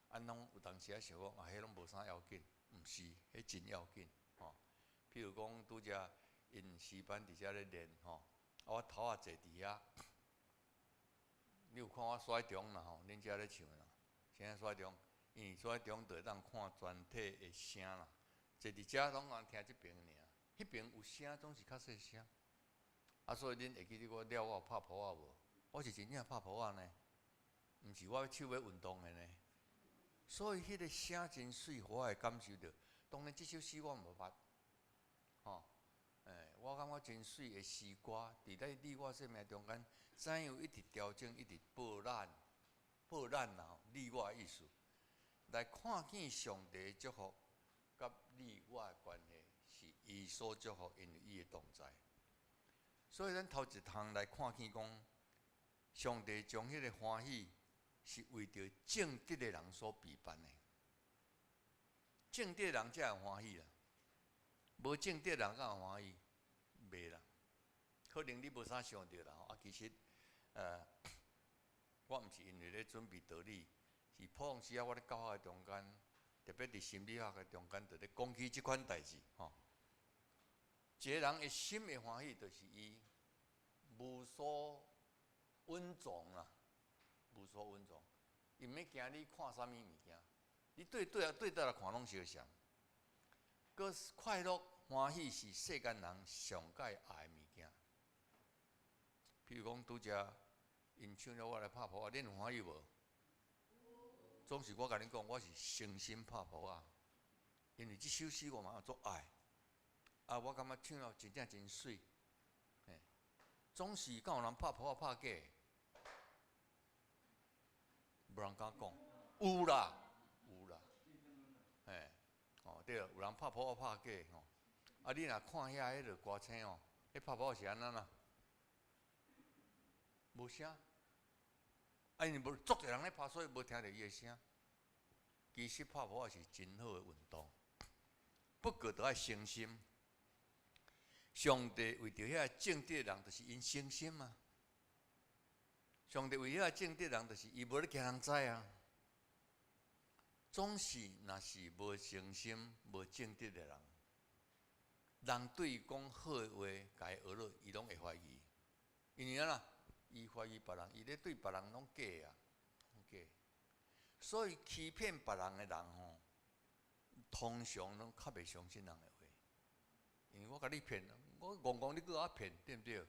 啊，攏有當時仔想講啊，彼攏無啥要緊，毋是，彼真要緊吼。譬如講，拄才𪜶詩班佇遮咧練吼，啊，我頭仔坐佇遐，你有看我煞中啦吼？恁遮咧唱啦，啥煞中？因為煞中就會當看全體的聲啦。坐佇遮攏通聽這爿爾，彼爿有聲總是較細聲。啊，所以恁會記得我了我有拍噗仔無？我是真正拍噗仔呢，毋是我手欲運動的呢。所以彼个聲真媠，予我會感受著。當然，這首詩我無捌，吼，欸，我感覺真媠的詩歌，佇咧你我生命中間，怎樣一直調整，一直報咱，報咱啦，你我的意思，來看見上帝的祝福，佮你我的關係，是伊所祝福，因為伊的同在。所以，咱頭一項來看見講，上帝將彼个歡喜是為著正直的人所備辦的。正直的人才會歡喜啦，無正直的人敢會歡喜？袂啦。可能你無啥想著啦吼，啊，其實，我毋是因為咧準備道理，是普通時仔我咧教學的中間，特別佇心理學的中間，就咧講起這款代誌吼。一個人的心會歡喜，就是伊無所隱藏啦，無所隱藏，伊毋免驚你看啥物物件，你對對啊對倒來看攏相像。閣快樂歡喜是世間人上蓋愛的物件。譬如講，拄才𪜶唱了我來拍噗仔，恁有歡喜無？總是我共恁講，我是誠心拍噗仔，因為這首詩我嘛足愛。啊，我感覺唱了真正真媠，嘿，總是敢有人拍噗仔拍假？無人敢講，有啦，有啦，嘿，哦對，有人拍噗仔拍假吼。啊，你若看遐彼个歌星哦，彼拍噗仔是按怎啦？無聲，啊，因為無足濟人咧拍，所以無聽著伊的聲。其實拍噗仔是真好的運動，不過著愛誠心。上帝為著遐正直的人，就是𪜶誠心嘛。上帝為遐正直人，就是伊無咧驚人知啊。總是若是無誠心、無正直的人，人對伊講好的話，共伊學落，伊攏會懷疑。因為按怎？伊懷疑別人，伊咧對別人攏假啊，攏假。所以欺騙別人的人吼，通常攏較袂相信人的話。因為我共你騙，我戇戇你閣共我騙，對毋對？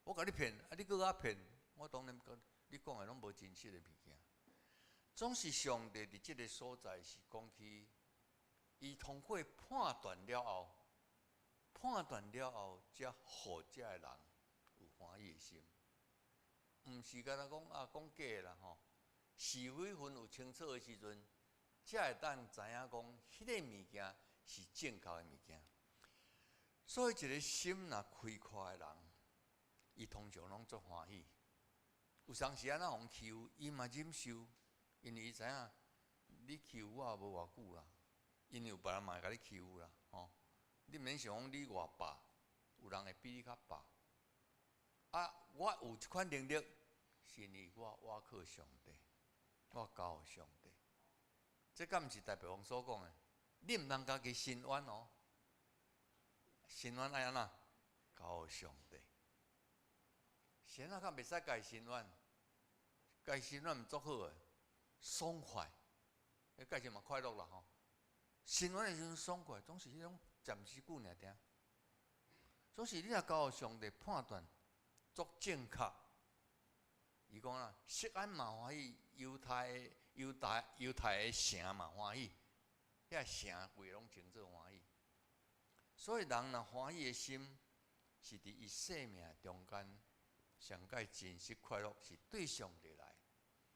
我共你騙，啊你閣共我騙，我當然講你講的攏無真實的物件。總是上帝佇這个所在是講起，伊通過判斷了後，判斷了後，才予這个人有歡喜的心。毋是干焦講啊講假的啦吼，是非分有清楚的時陣，才會當知影講，彼个物件是正確的物件。所以，一个心若開闊的人，伊通常攏足歡喜。有當時按怎予欺負，伊嘛忍受，因為伊知影你欺負我無偌久啦，因為有別人嘛會共你欺負啦，吼。你毋免想講你偌霸，有人會比你較霸。啊，我有這款能力，是因為我倚靠上帝，我交予上帝。這敢毋是大白王所講的？你毋通家己伸冤哦，伸冤愛按怎？交予上帝。是按怎敢袂使家己伸冤？家己伸冤毋足好的，爽快，彼家己嘛快樂啦吼。伸冤的時陣爽快，總是彼種暫時久爾定。總是你若交予上帝判斷足正確，伊講啦，錫安嘛歡喜，猶太猶大猶太的城嘛歡喜，遐城規个攏稱做歡喜。所以人若歡喜的心，是佇伊生命中間上蓋真實快樂，是對上帝來，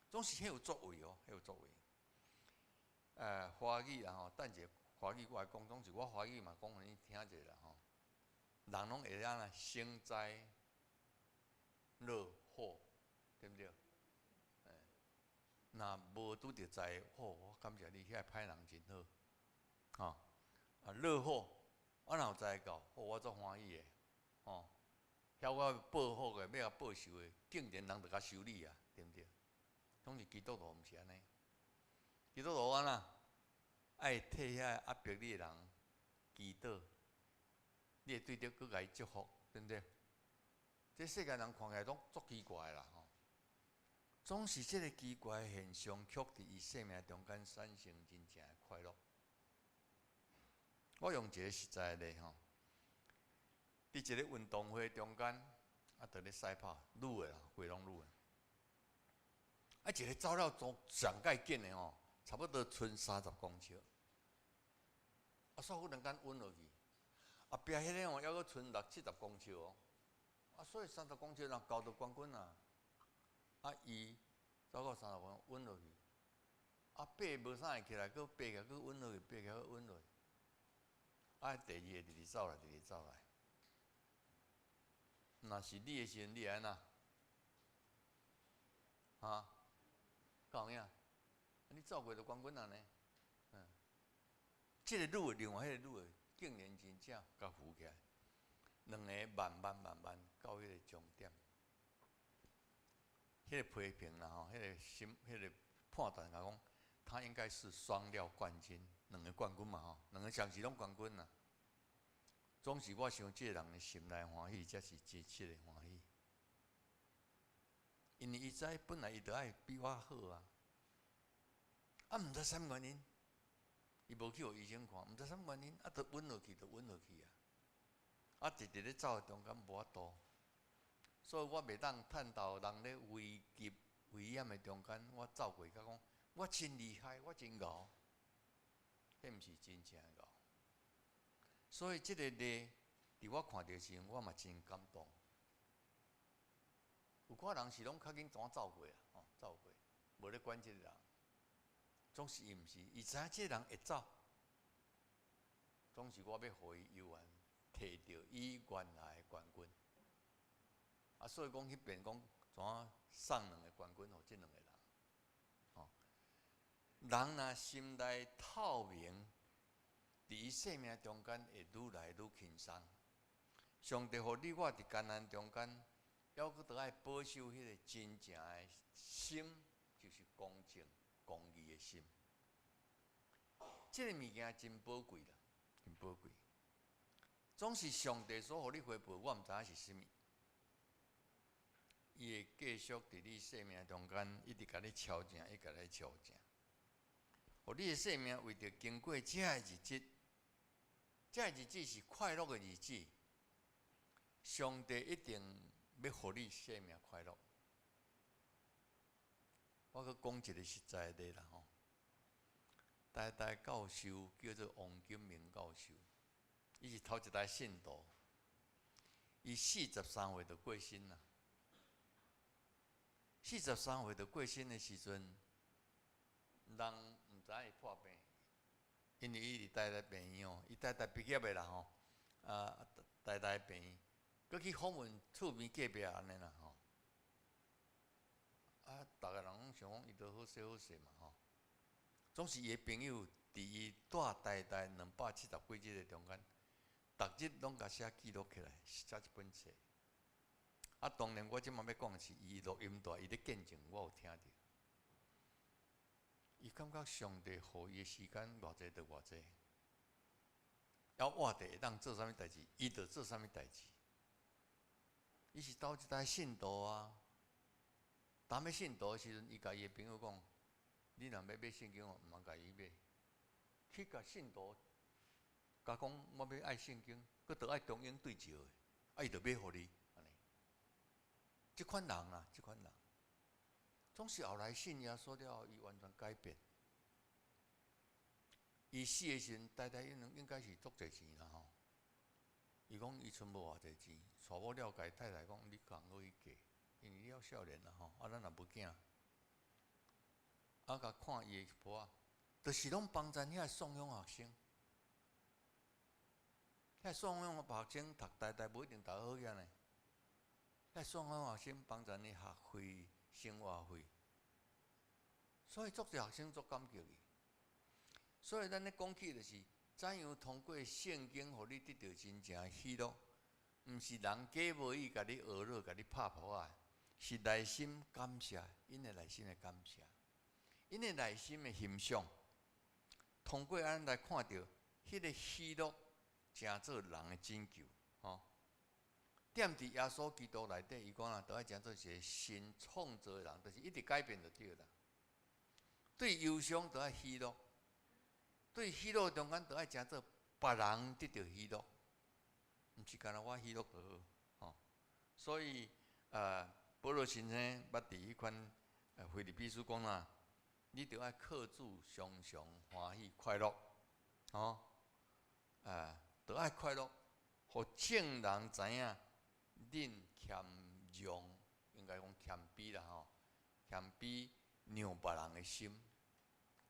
總是彼有作為哦，彼有作為。華語啦吼，等者華語我來講，總是我華語嘛講予恁聽者啦吼。人攏會按怎幸災樂禍，對毋對？若無拄著災，吼，我感謝你，遐個歹人真好，吼，啊，落雨，我若有災到，吼，我足歡喜的，吼，曉我報復的，欲共報仇的，竟然人就共修理啊，對毋對？總是基督徒毋是按呢，基督徒按怎？愛替遐壓迫你的人祈禱，你會對著閣共伊祝福，對毋對？這世間人看起來攏足奇怪啦，吼！總是這个奇怪的現象，卻佇伊生命中間產生真正的快樂。我用一個實在的例吼，佇一个運動會中間，啊，佇咧賽跑，女的啦，規攏女的。啊，一个走了總上蓋緊的吼，差不多賰30公尺。啊，煞忽然間穩落去，後壁彼个吼，猶閣賰六七十公尺哦。啊，所以三十公尺人交到冠軍啊。啊，伊走到三十公尺穩落去，啊，爬無啥會起來，閣爬起來，閣穩落去，爬起來，閣穩落去。啊，第二个直直走來，直直走來。若是你的時陣，你會按怎？哈？敢有影？你走過就冠軍啊呢？嗯。這个女的，另外彼个女的，竟然真正共扶起來，兩个慢慢慢慢到彼个終點。彼个批評啦吼，彼个心，彼个判斷來講，他應該是雙料冠軍，兩个冠軍嘛吼，兩个同時攏冠軍啊。總是我想，這个人的心內歡喜，才是真實的歡喜。因為伊知本來伊就愛比我好啊，啊，毋知啥物原因，伊無去予醫生看，毋知啥物原因，啊，就穩落去，就穩落去啊。啊，直直咧走的中間無法度，所以我袂當趁到人咧危急危險的中間，我走過去講，我真厲害，我真𠢕，彼毋是真正𠢕。所以這个例，佇我看著時陣，我嘛真感動。有寡人是攏較緊怎走過啊？吼，走過，無咧管這个人。總是伊毋是，伊知影這个人會走，總是我欲予伊猶原提著伊原來的冠軍。啊，所以講彼邊講怎送兩个冠軍予這兩个人。吼，人若心內透明，佇伊生命中間會愈來愈輕鬆。上帝予你我佇艱難中間，猶閣著愛保守彼个真正的心，就是公正、公義的心。這个物件真寶貴啦，真寶貴。總是上帝所予你回報，我毋知影是啥物。伊會繼續佇你生命中間，一直共你敲正，一直共你敲正。予你的生命為著經過這个日子，這个日子是快樂的日子。上帝一定欲予你生命快樂。我閣講一个實在的啦吼，台大教授叫做王金明教授，伊是頭一代信徒，伊43歲就過身啦。四十三歲就過身的時陣，人毋知伊破病，因為伊佇台大病院哦，伊台大畢業的啦吼，啊，台大病院，閣去訪問厝邊隔壁按呢啦吼。啊，逐个人攏想講伊都好勢好勢嘛吼。總是伊的朋友佇伊蹛台大270幾日的中間，逐日攏共寫記錄起來，寫一本冊。啊，當然我這馬欲講的是，伊錄音帶，伊咧見證，我有聽著。伊感覺上帝予伊的時間偌濟就偌濟，猶活著會當做啥物代誌，伊就做啥物代誌。伊是頭一代信徒啊！當欲信徒的時陣，伊共伊的朋友講：你若欲買聖經哦，毋通共伊買，去共信徒共講我欲愛聖經，閣著愛中英對照的，啊，伊就買予你。按呢，這款人啊，這款人，總是後來信耶穌了後，伊完全改變。伊死的時陣，台大應該是足濟錢啦吼。伊講伊賰無偌濟錢，娶某了共伊太太講：你共好去嫁，因為你猶少年啦吼，啊，咱也無囝。啊，共看伊的簿仔，就是攏幫贊遐送養學生。遐送養學生讀台大無一定讀好額呢。遐送養學生幫贊伊學費、生活費，所以足濟學生足感激伊。所以咱咧講起就是，怎樣通過聖經，予你得著真正的喜樂，毋是人假無意共你呵咾、共你拍噗仔，是內心感謝，𪜶的內心的感謝，𪜶的內心的欣賞。通過按呢來看著，彼個喜樂成做人的拯救，吼。踮佇耶穌基督內底，伊講啊，著愛成做一個新創造的人，就是一直改變就對啦。對憂傷著愛喜樂，對喜樂中間著愛成做別人得著喜樂，毋是干焦我喜樂就好，吼。所以，保羅先生捌佇彼款腓立比書講啦，你著愛靠主常常歡喜快樂，吼，著愛快樂，予眾人知影恁謙讓，應該講謙卑啦吼，謙卑讓別人的心，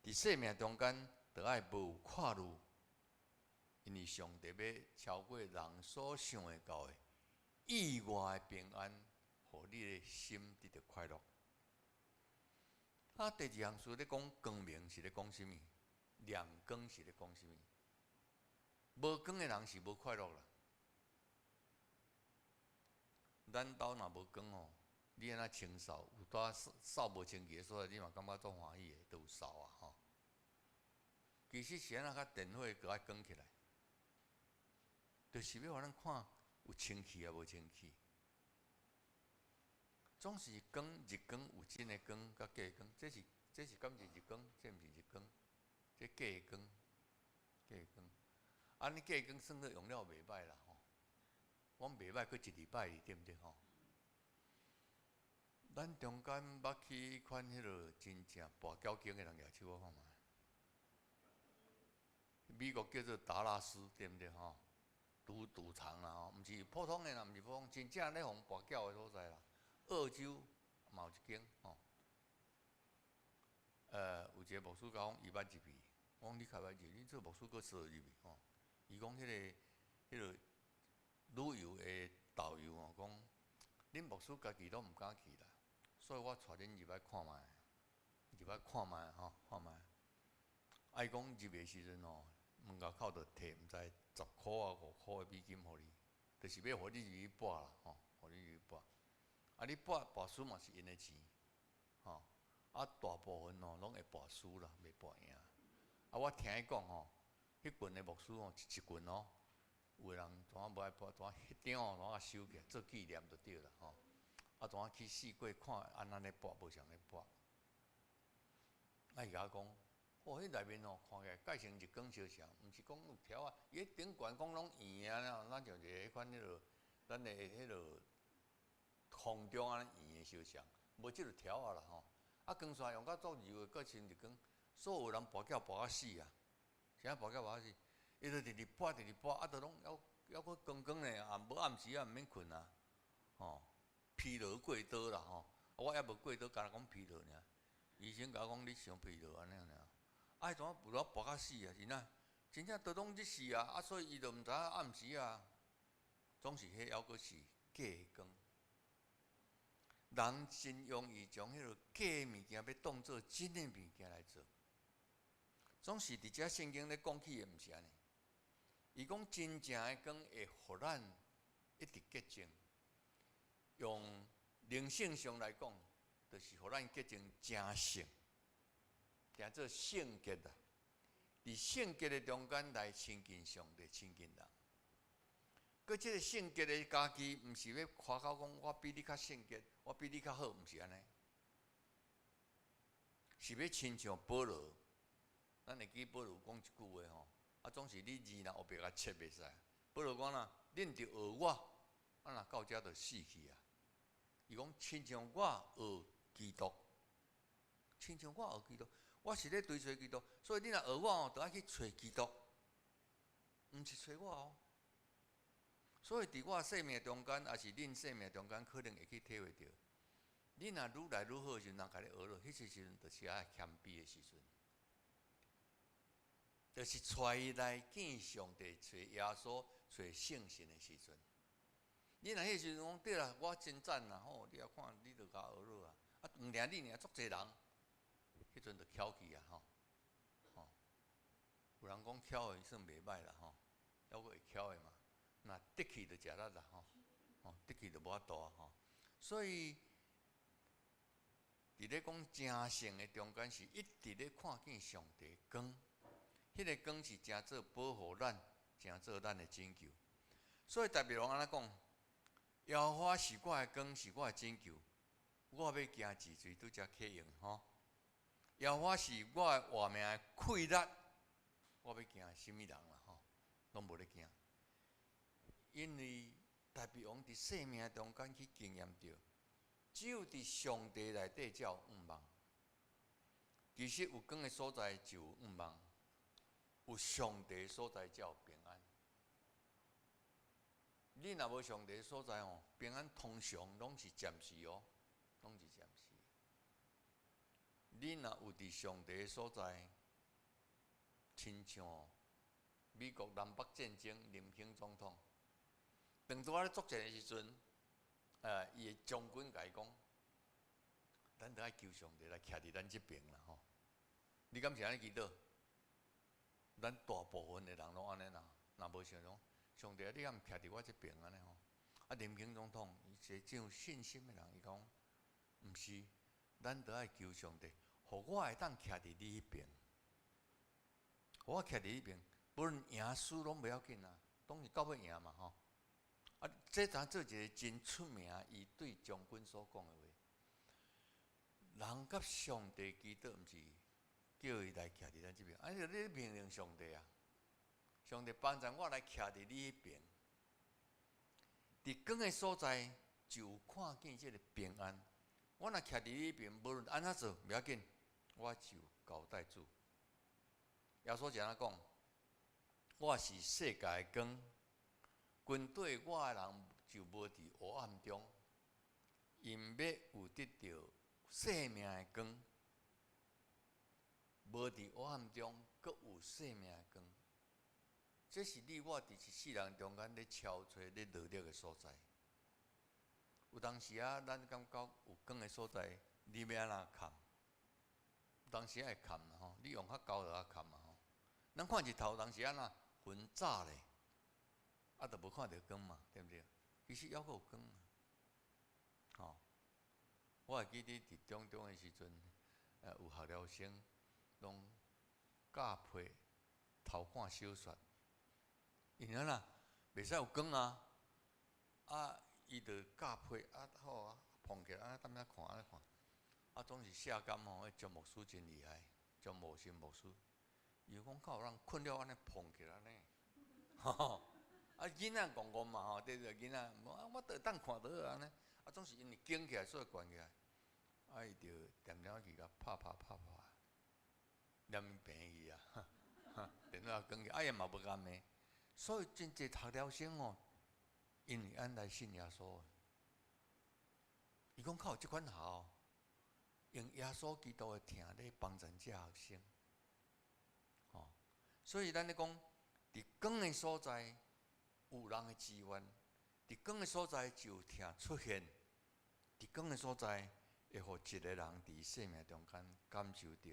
佇生命中間著愛無掛慮，因為上帝欲超過人所想會到的意外的平安，予你的心得著快樂。啊，第二項事咧講光明是咧講啥物？亮光是咧講啥物？無光的人是無快樂啦。咱兜若無光吼，你按怎清掃？有當掃無清氣的所在，你嘛感覺足歡喜的，都有掃啊吼。其實是按怎較電火閣愛光起來，就是欲予咱看有清氣抑無清氣。總是光日光有真的光佮假光，這是這是敢是日光？這毋是日光，這假光，假光。按呢假光算做用了袂䆀啦吼，講袂䆀閣一禮拜對毋對吼？咱中間捌去彼款彼落真正跋筊經的人舉手我看覓。美國叫做達拉斯對毋對吼？賭賭場啦吼，毋是普通的啦，毋是普通，真正咧予人跋筊的所在啦。澳洲嘛有一間吼，有一個牧師共我講伊捌入去，我講你較捌入，你做牧師閣踅入去吼？伊講彼個旅遊的導遊吼講，恁牧師家己攏毋敢去啦，所以我帶恁入來看覓，入來看覓吼，看覓。啊，伊講入的時陣吼，門外口就提毋知十箍啊五箍的美金予你，就是欲予你入去跋啦吼，予你入去跋。啊，你跋跋輸嘛是𪜶的錢，吼！啊，大部分吼攏會跋輸啦，袂跋贏。啊，我聽伊講吼，彼群的牧師吼，一群哦，有的人怎啊無愛跋，怎啊彼張吼怎啊收起來做紀念就對啦吼。啊，怎啊去四界看按怎咧跋，無相咧跋。啊，伊共我講，哦，彼內面吼看起來蓋成日光相像，毋是講有條仔，伊彼頂懸講攏圓的，咱像一個彼款彼落，咱的彼落。空中按呢圓的相像，無這個條仔啦吼。啊，光線用甲足柔的，閣親日光，所有人跋筊跋甲死啊！啥跋筊跋甲死？伊就直直跋，直直跋，啊，都攏猶猶閣光光咧，也無暗時啊，毋免睏啊，吼，疲勞過度啦吼。我猶無過度，干焦講疲勞爾。醫生共我講你傷疲勞按呢爾。啊，彼陣有了跋甲死啊，是哪？真正都攏日死啊！啊，所以伊就毋知影暗時啊，總是彼猶閣是假光。人真容易將彼個假物件欲當做真的物件來做，總是佇遮聖經咧講起的，毋是按呢。伊講真正的光會予咱一直潔淨，用靈性上來講，就是予咱潔淨成聖，成做聖潔啊！佇聖潔的中間來親近上帝，親近人。閣這個聖潔的家己，毋是欲誇口講我比你較聖潔，我比你較好，毋是按呢。是欲親像保羅，咱會記保羅講一句話吼，啊，總是你字若烏白共切袂使。保羅講啦，恁著學我，啊若到遮就死去啊。伊講親像我學基督，親像我學基督，我是咧追隨基督，所以恁若學我哦，著愛去揣基督，毋是揣我哦。所以，佇我生命中間，抑是恁生命中間，可能會去體會著，恁若愈來愈好的時陣，人共你呵咾，彼個時陣就是愛謙卑的時陣，就是帶伊來見上帝、揣耶穌、揣聖神的時陣。你若彼個時陣講對啦，我真讚啦吼！你也看，你著共呵咾啊！啊，毋定你爾，足濟人，彼彼陣就翹起啊吼，吼，有人講翹的算袂䆀啦吼，猶閣會翹的嘛，若得去就食力啦吼，吼得去就無法度啊吼，所以佇咧講成聖的中間是一直咧看見上帝光，彼個光是成做保護咱，成做咱的拯救。所以大衛王按呢講：耶和華是我的光，是我的拯救，我欲驚是誰？拄才啟用吼。耶和華是我的活命的氣力，我欲驚啥物人啦吼？攏無咧驚，因為大衛王佇生命中間去經驗著，只有佇上帝內底才有盼望。其實有光的所在就有盼望，有上帝所在才有平安。你若無上帝所在吼，平安通常攏是暫時哦，攏是暫時。你若有佇上帝的所在，親像美國南北戰爭林肯總統，當拄仔咧作戰的時陣，伊的將軍共伊講，咱著愛求上帝來徛佇咱這爿啦吼。你敢是按呢祈禱？咱大部分的人攏按呢啦，若無想講，上帝啊，你敢毋徛佇我這爿按呢吼？啊，林肯總統伊是個真有信心的人，伊講，毋是，咱著愛求上帝，予我會當徛佇你彼爿，予我徛佇彼爿，無論贏輸攏袂要緊啊，當然到尾贏嘛吼。啊，這當做一個真出名，伊對將軍所講的話，人佮上帝祈禱，毋是叫伊來徛佇咱這爿，啊，你命令上帝啊，上帝幫助我來徛佇你彼爿，佇光的所在就有看見這个平安。我若徛佇你彼爿，無論按怎做，袂要緊，我就交代主。耶穌是按怎講？我是世界的光，跟綴我的人就無佇黑暗中，𪜶欲有得著生命的光。無佇黑暗中，閣有生命的光。這是你我佇一世人中間咧敲揣、咧努力的所在。有當時啊，咱感覺有光的所在，你欲按怎崁？有當時會崁啦吼，你用較厚就較崁嘛吼。咱看日頭有當時按怎雲罩咧，啊，就無看著光嘛，對毋對？其實猶閣有光啊，吼！我會記得佇中中的時陣，有學寮生攏咬皮偷看小說，因為按怎袂使有光啊，啊，伊就咬皮啊好啊，捧起來啊，踮遐看按呢看，啊，總是謝甘吼，彼張牧師真厲害，張牧師牧師，伊講敢有人睏了按呢捧起來呢？吼，啊，囡仔戇戇嘛吼，對對，囡仔，啊，我都會當看著按呢，啊，總是因為驚起來，所以懸起來，啊，伊就恬恬去共拍拍拍拍，連病去啊，電腦關起，啊，伊嘛無共罵，所以真濟讀了生哦，因為按來信耶穌，伊講較有這款學，用耶穌基督的疼咧幫助這學生，吼，所以咱咧講，佇光的所在有人的支援，佇光的所在就有疼出現，佇光的所在會予一個人佇生命中間感受著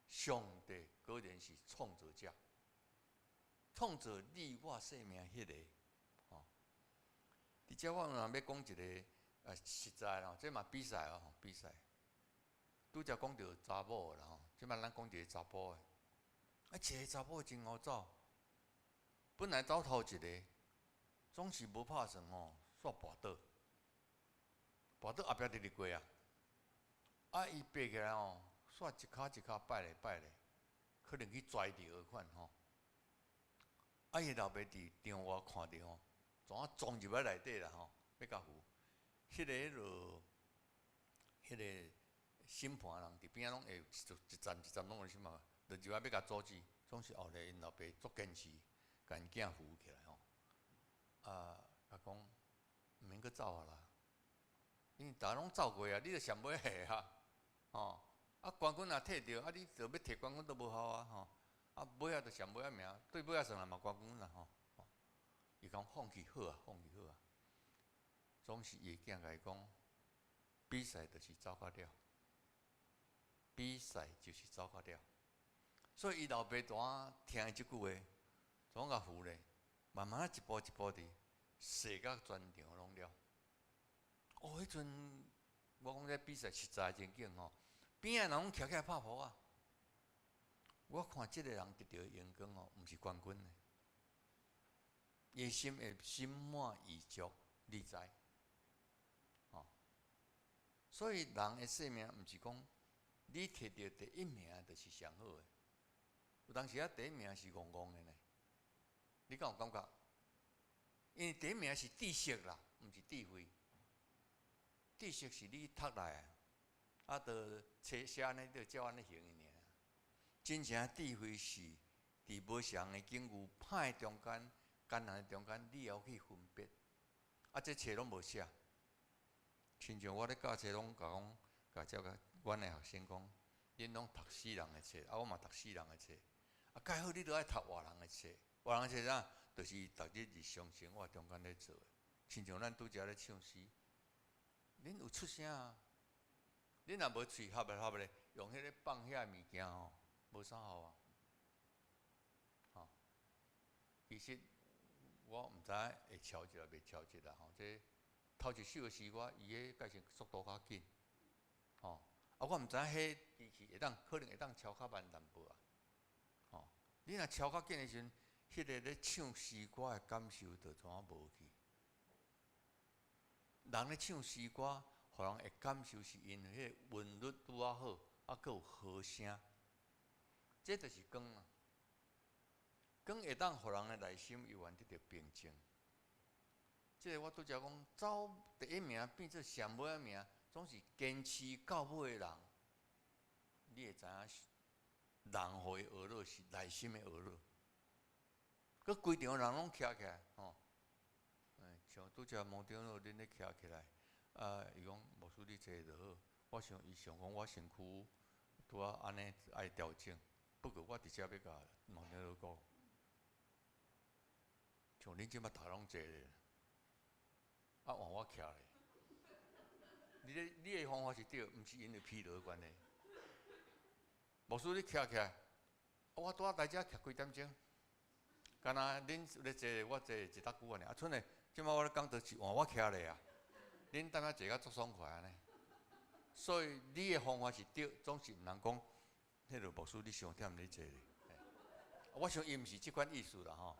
上帝果然是創造者，創造你我生命彼个，吼。佇遮我若欲講一个啊實在啦，這嘛比賽哦，比賽。拄才講著查某的啦吼，這擺咱講一个查埔的，啊，一个查某真𠢕走，本來走頭一个，總是無拍算吼，煞跋倒，跋倒後壁直直過啊，啊，伊爬起來吼，煞一跤一跤擺咧擺咧，可能去跩著款吼。啊，伊老爸佇場外看著吼，怎啊撞入來內底啦吼，欲共扶。彼个審判人佇邊仔攏會一站一站攏有審判，就入來欲共阻止，總是後來𪜶老爸足堅持，共𪜶囝扶起來吼。啊，共講毋免閣走啊啦，因為逐家攏走過啊，你著上尾下啊，吼。啊，冠軍若摕著，啊，你著欲摕冠軍都無效啊，吼。啊，尾仔就上尾仔名，對尾仔算來嘛冠軍啦，吼。伊講放棄好啊，放棄好啊。總是伊的囝共伊講，比賽就是走到了。比賽就是走較了。所以伊老爸拄仔聽這句話，怎共扶咧？慢慢仔一步一步佇踅甲全場攏了。哦，彼陣我講這比賽實在真緊吼，邊仔人攏徛起來拍噗仔。我看這个人得著榮光吼，毋是冠軍呢。伊心會心滿意足，你知？吼，所以人的生命毋是講你摕著第一名就是上好的。有當時啊，第一名是戇戇的呢。你敢有感覺？因為第一名是知識啦，毋是智慧。知識是你讀來的，啊，著冊寫按呢，就照按呢行的爾。真正智慧是佇無相仝的境遇、歹中間、艱難的中間，你會曉去分別。啊，這冊攏無寫。親像我咧教冊攏共講，共這個阮的學生講，恁攏讀死人的冊，啊，我嘛讀死人的冊。啊，蓋好你著愛讀活人的冊，活人的冊啥？就是逐日日常生活中間咧做的。親像咱拄才咧唱詩，恁有出聲啊？恁若無喙合咧合咧，用彼个放遐物件吼，無啥效啊。吼，其實我毋知影會超一啊，袂超一啦吼。這頭一首的詩歌，伊彼改成速度較緊，吼。啊，我毋知影彼機器會當可能會當超較慢淡薄啊。吼，你若超較緊的時陣，彼个咧唱詩歌的感受就怎啊無去。人咧唱詩歌，予人會感受是因為彼个韻律拄仔好，啊，閣有和聲，這就是光啊。光會當予人的內心猶原得著平靜。這个我拄才講，走第一名變做上尾仔名，總是堅持到尾的人，你會知影人予伊呵咾是內心的呵咾。閣規場人攏徛起來，吼，像拄才毛長老恁咧徛起來，啊，伊講牧師你坐就好。我想伊想講我身軀拄仔按呢愛調整，不過我直接欲共毛長老講，像恁這擺逐攏坐咧，啊換我徛咧。你咧你的方法是對，毋是因為疲勞的關係。牧師你徛起來，我拄仔來遮徛幾點鐘？敢若恁咧坐，我坐一搭久按呢。啊，賰咧，這擺我咧講著是換我徛咧啊。恁等下坐甲足爽快按呢。所以你的方法是對，總是毋通講，彼个牧師你傷忝咧坐咧。我想伊毋是這款意思啦吼。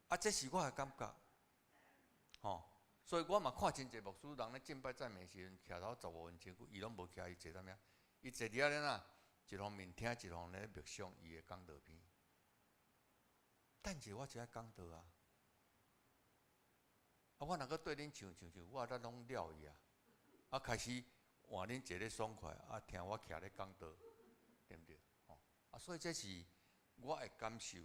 啊，這是我的感覺，吼。所以我嘛看真濟牧師人咧敬拜讚美時陣，徛頭15分鐘久，伊攏無徛，伊坐啥物啊？伊坐佇遐咧哪？一方面聽，一方面咧默想伊的講道篇。等者我就愛講道啊！啊，我若閣對恁唱唱唱，我咱攏了去啊！啊，開始換恁坐咧爽快，啊，聽我徛咧講道，對毋對？吼！啊，所以這是我的感受。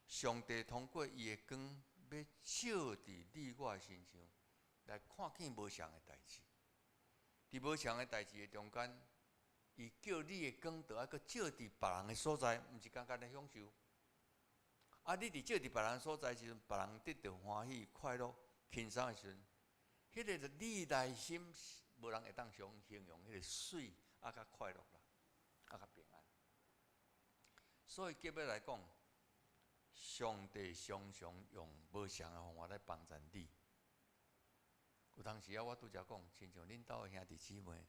上帝通過伊的光，欲照佇你我的身上，來看見無相仝的代誌。佇無相仝的代誌的中間，伊叫你的光，著愛閣照佇別人的所在，毋是干焦咧享受。啊！你佇照佇別人所在時陣，別人得著歡喜、快樂、輕鬆的時陣，彼个你內心無人會當相形容彼个媠，啊，較快樂啦，啊，較平安。所以結尾來講，上帝常常用無相仝的方法來幫助你。有當時啊，我拄才講，親像恁兜的兄弟姊妹，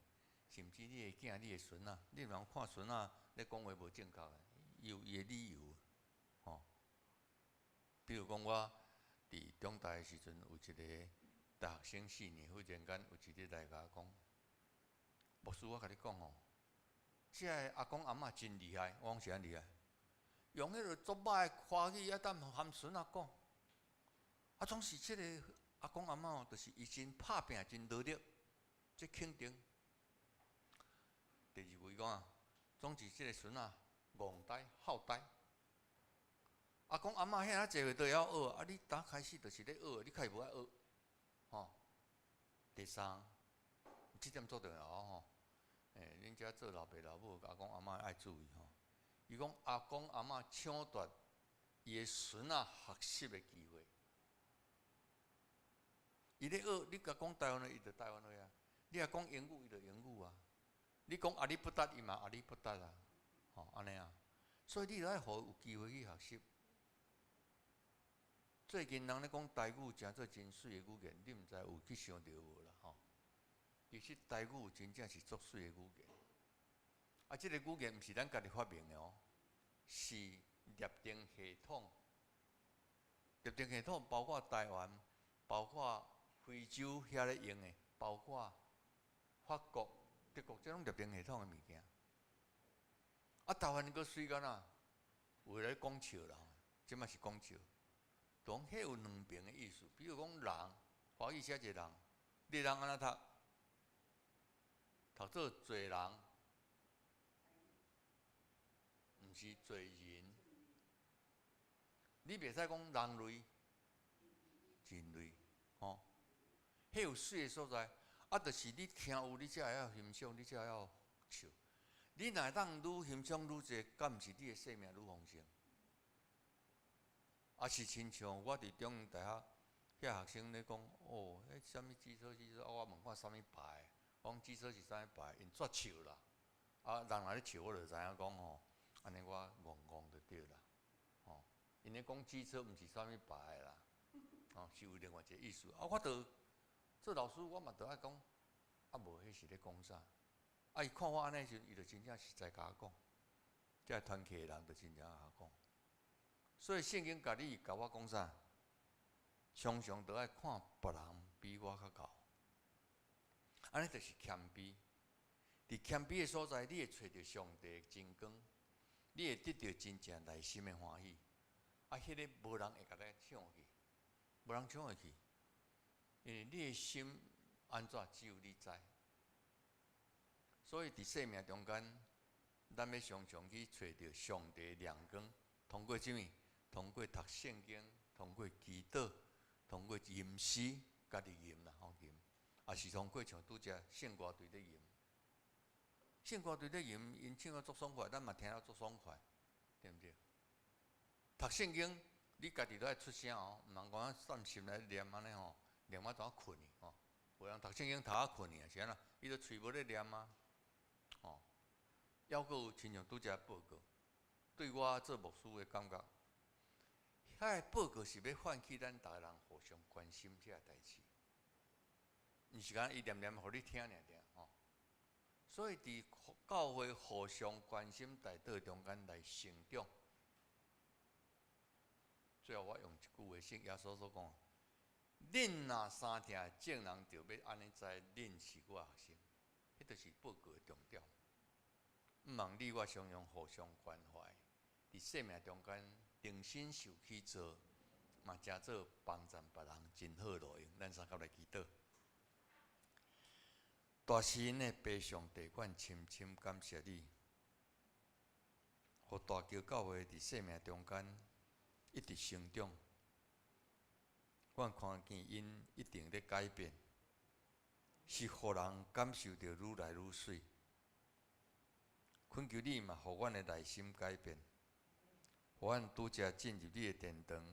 甚至你的囝、你的孫仔，你毋通看孫仔咧講話無正確的，伊有伊的理由，吼。比如講，我佇中大的時陣，有一个大學生四年，忽然間有一日來共我講，牧師，我共你講吼，這个阿公阿嬤真厲害，我講是按厲害，用彼个足歹的華語啊，當含孫仔講，啊，總是這个阿公阿嬤哦，就是伊真拍拚，真努力，這肯定。第二句講啊，總是這个孫仔戇呆好呆。阿公阿嬤遐爾濟歲都會曉學，啊！你打開始就是咧學，你較會無愛學，吼。第三，這點足重要吼。恁遮做老爸老母，阿公阿嬤愛注意吼。伊講阿公阿嬤搶奪伊的孫仔學習的機會。伊咧學，你共講台灣話，伊就台灣話啊；你若講英語，伊就英語啊。你講阿里不達，伊嘛阿里不達啊，吼，按呢啊。所以你著愛予有機會去學習。最近人咧講台語誠做真媠的語言，你毋知有去想著無啦？吼，其實台語真正是足媠的語言。啊，這個語言毋是咱家己發明的哦，是協定系統。協定系統包括台灣，包括非洲遐咧用的，包括法國、德國，這攏協定系統的物件。啊，台灣閣媠干哪？有咧講笑啦，這嘛是講笑。講彼有兩邊的意思，比如講人，華語寫一個人，你人按怎讀？讀做濟人，毋是濟人。你袂使講人類、人類，吼。彼有媠的所在，啊，就是你聽有，你才會曉欣賞，你才會曉笑。你若會當愈欣賞愈濟，敢毋是你的生命愈豐盛？啊，是親像我佇中央大學遐學生咧講，哦，彼啥物機車機車，啊，我問看啥物牌，我講機車是啥物牌，𪜶煞笑啦。啊，人若咧笑，我就知影講吼，按呢我戇戇就對啦，吼。𪜶咧講機車毋是啥物牌啦，吼，是有另外一個意思。啊，我著做老師，我嘛著愛講，啊，無彼是咧講啥？啊，伊看我按呢時，伊就真正實在共我講，這團契的人就真正共我講。所以聖經共你共我講啥？常常都愛看別人比我較𠢕，按呢就是謙卑。佇謙卑的所在，你會揣著上帝的真光，你會得著真正內心的歡喜。啊，彼个無人會共你搶去，無人搶會去，因為你的心按怎，只有你知。所以佇生命中間，咱欲常常去揣著上帝的亮光。通過啥物？通過讀聖經，通過祈禱，通過吟詩，家己吟啦，吼吟，也是通過像拄才聖歌隊咧吟，聖歌隊咧吟，𪜶唱甲足爽快，咱嘛聽了足爽快，對毋對？讀聖經，你家己都愛出聲哦，毋通講散心來念按呢吼，念啊怎睏去吼？有人讀聖經讀啊睏去啊，是按怎？伊都喙無咧念啊，吼。猶閣有親像拄才報告。對我做牧師的感覺，彼个報告是欲喚起咱逐个人互相關心這个代誌，毋是講伊念念予你聽爾爾吼。所以佇教會互相關心代禱中間來成長。最後我用一句話，聖耶穌所講：恁若相疼，眾人就欲按呢知，恁是我學生。彼就是報告的重點。毋望你我常常互相關懷。佇生命中間，重新受起造，嘛成做幫贊別人真好路用。咱三佮來祈禱。大慈恩的父上帝，阮深深感謝你，予大橋教會佇生命中間一直成長。阮看見𪜶一定咧改變，是予人感受著愈來愈媠。懇求你嘛，予阮的內心改變。予阮拄才進入你的殿堂，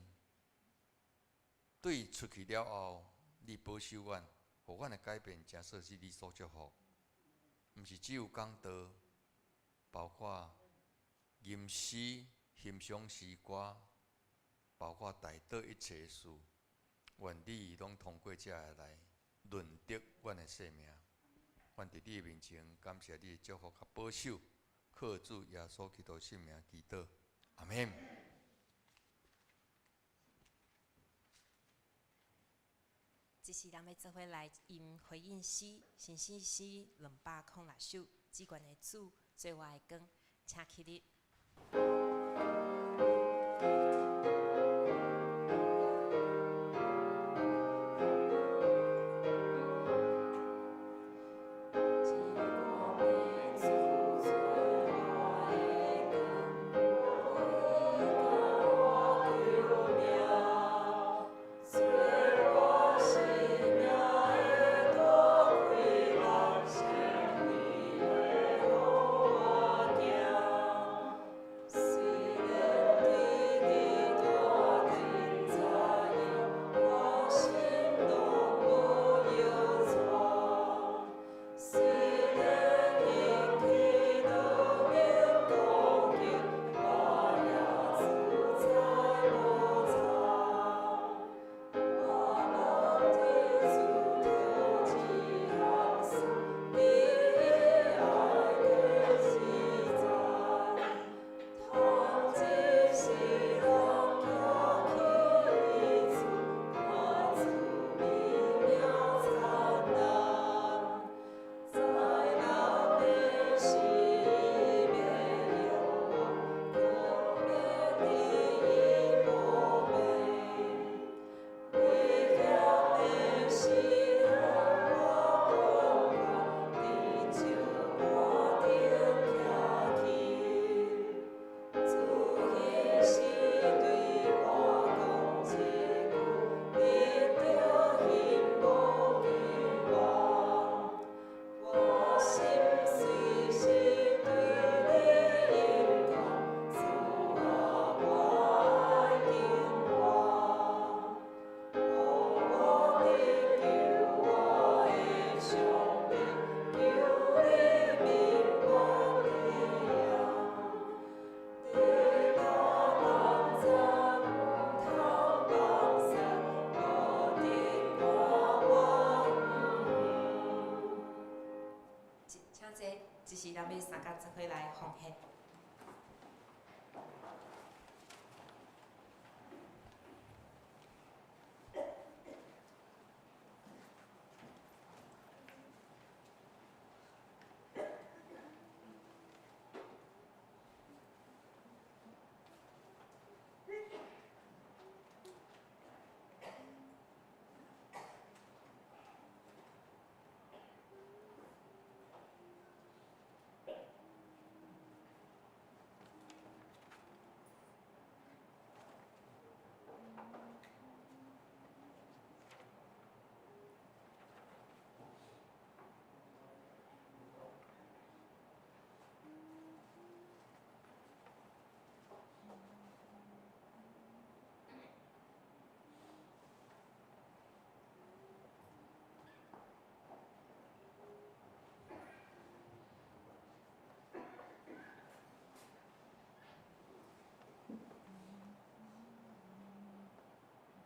對出去了後，你保守阮，予阮的改變，誠說是你所祝福，毋是只有講道，包括吟詩、欣賞詩歌，包括代禱一切事，願你攏通過這个來潤澤阮的生命。阮佇你的面前感謝你的祝福佮保守，靠主耶穌基督聖名祈禱。阿們。這時咱欲做伙來吟回應詩，新詩詩206首，至懸的主做我的光，請起立。這時咱欲相佮做伙來奉獻。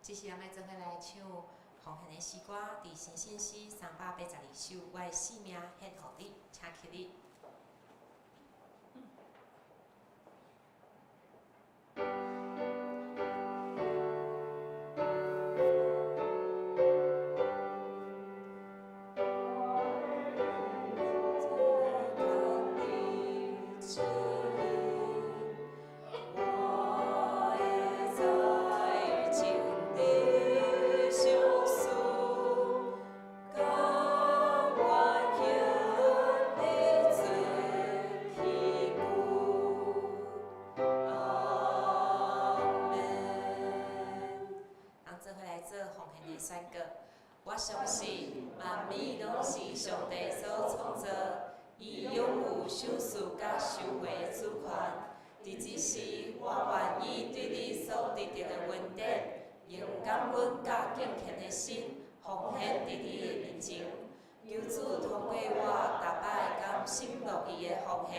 這時，咱欲做伙來唱奉獻的詩歌，佇新信詩382首，我的性命獻予你，請起立。我相信萬物攏是上帝所創造，伊擁有賞賜佮收回的主權。佇這時，我願意對你所得著的恩典，用感恩佮敬虔的心奉獻佇你的面前。求主通過我逐擺甘心樂意的奉獻，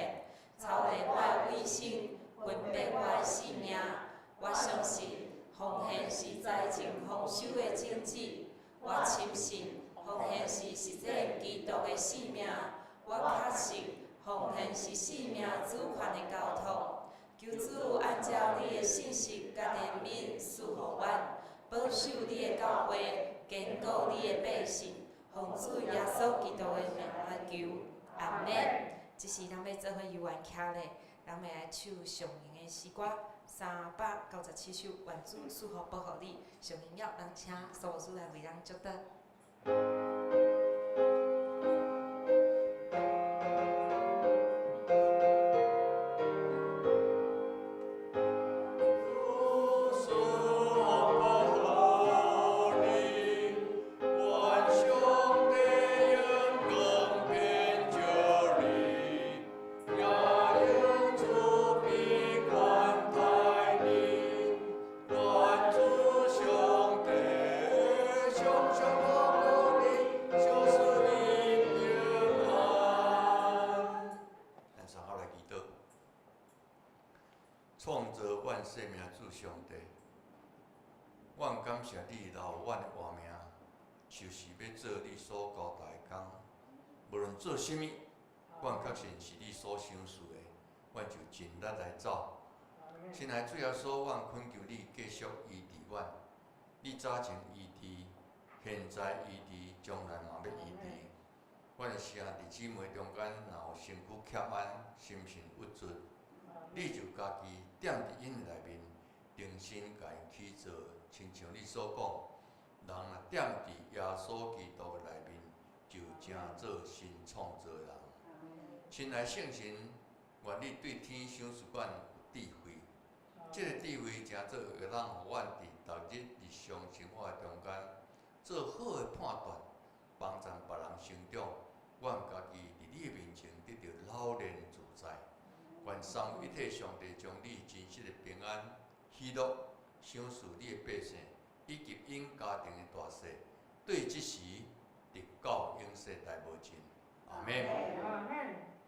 操練我的委身，分別我的性命。我相信奉獻是財政豐收的種子。我深信奉獻是實踐基督的性命。我確信奉獻是性命主權的交託。求主按照你的信實佮憐憫賜予阮，保守你的教會，堅固你的百姓。奉主耶穌基督的名來求，阿們。這時咱欲做伙遊園徛咧，咱欲來唱上榮的詩歌397首，願主賜福保護你。上榮耀，咱請蘇牧師來為咱祝禱。創造阮生命主上帝，阮感謝你留阮的活命，就是欲做你所交代的工。無論做啥物，阮確信是你所賞賜的，阮就盡力來走。親愛的主耶穌，阮懇求你繼續醫治阮，你早前醫治，現在醫治，將來嘛欲醫治。阮的兄弟姊妹中間，若有身軀欠安、心神鬱卒，你就家己踮佇𪜶內面，重新共𪜶起造，親像你所講，人若踮佇耶穌基督的內面，就成做新創造的人。親愛聖神，願你對天賞賜阮有智慧，這个智慧成做會當予阮佇逐日日常生活的中間做好的判斷，幫助別人成長。阮家己佇你的面前得著了然自在。願三位一體上帝將你真實的平安、喜樂賞賜你的百姓，以及𪜶家庭的大細，對這時直到永世代無盡。阿們。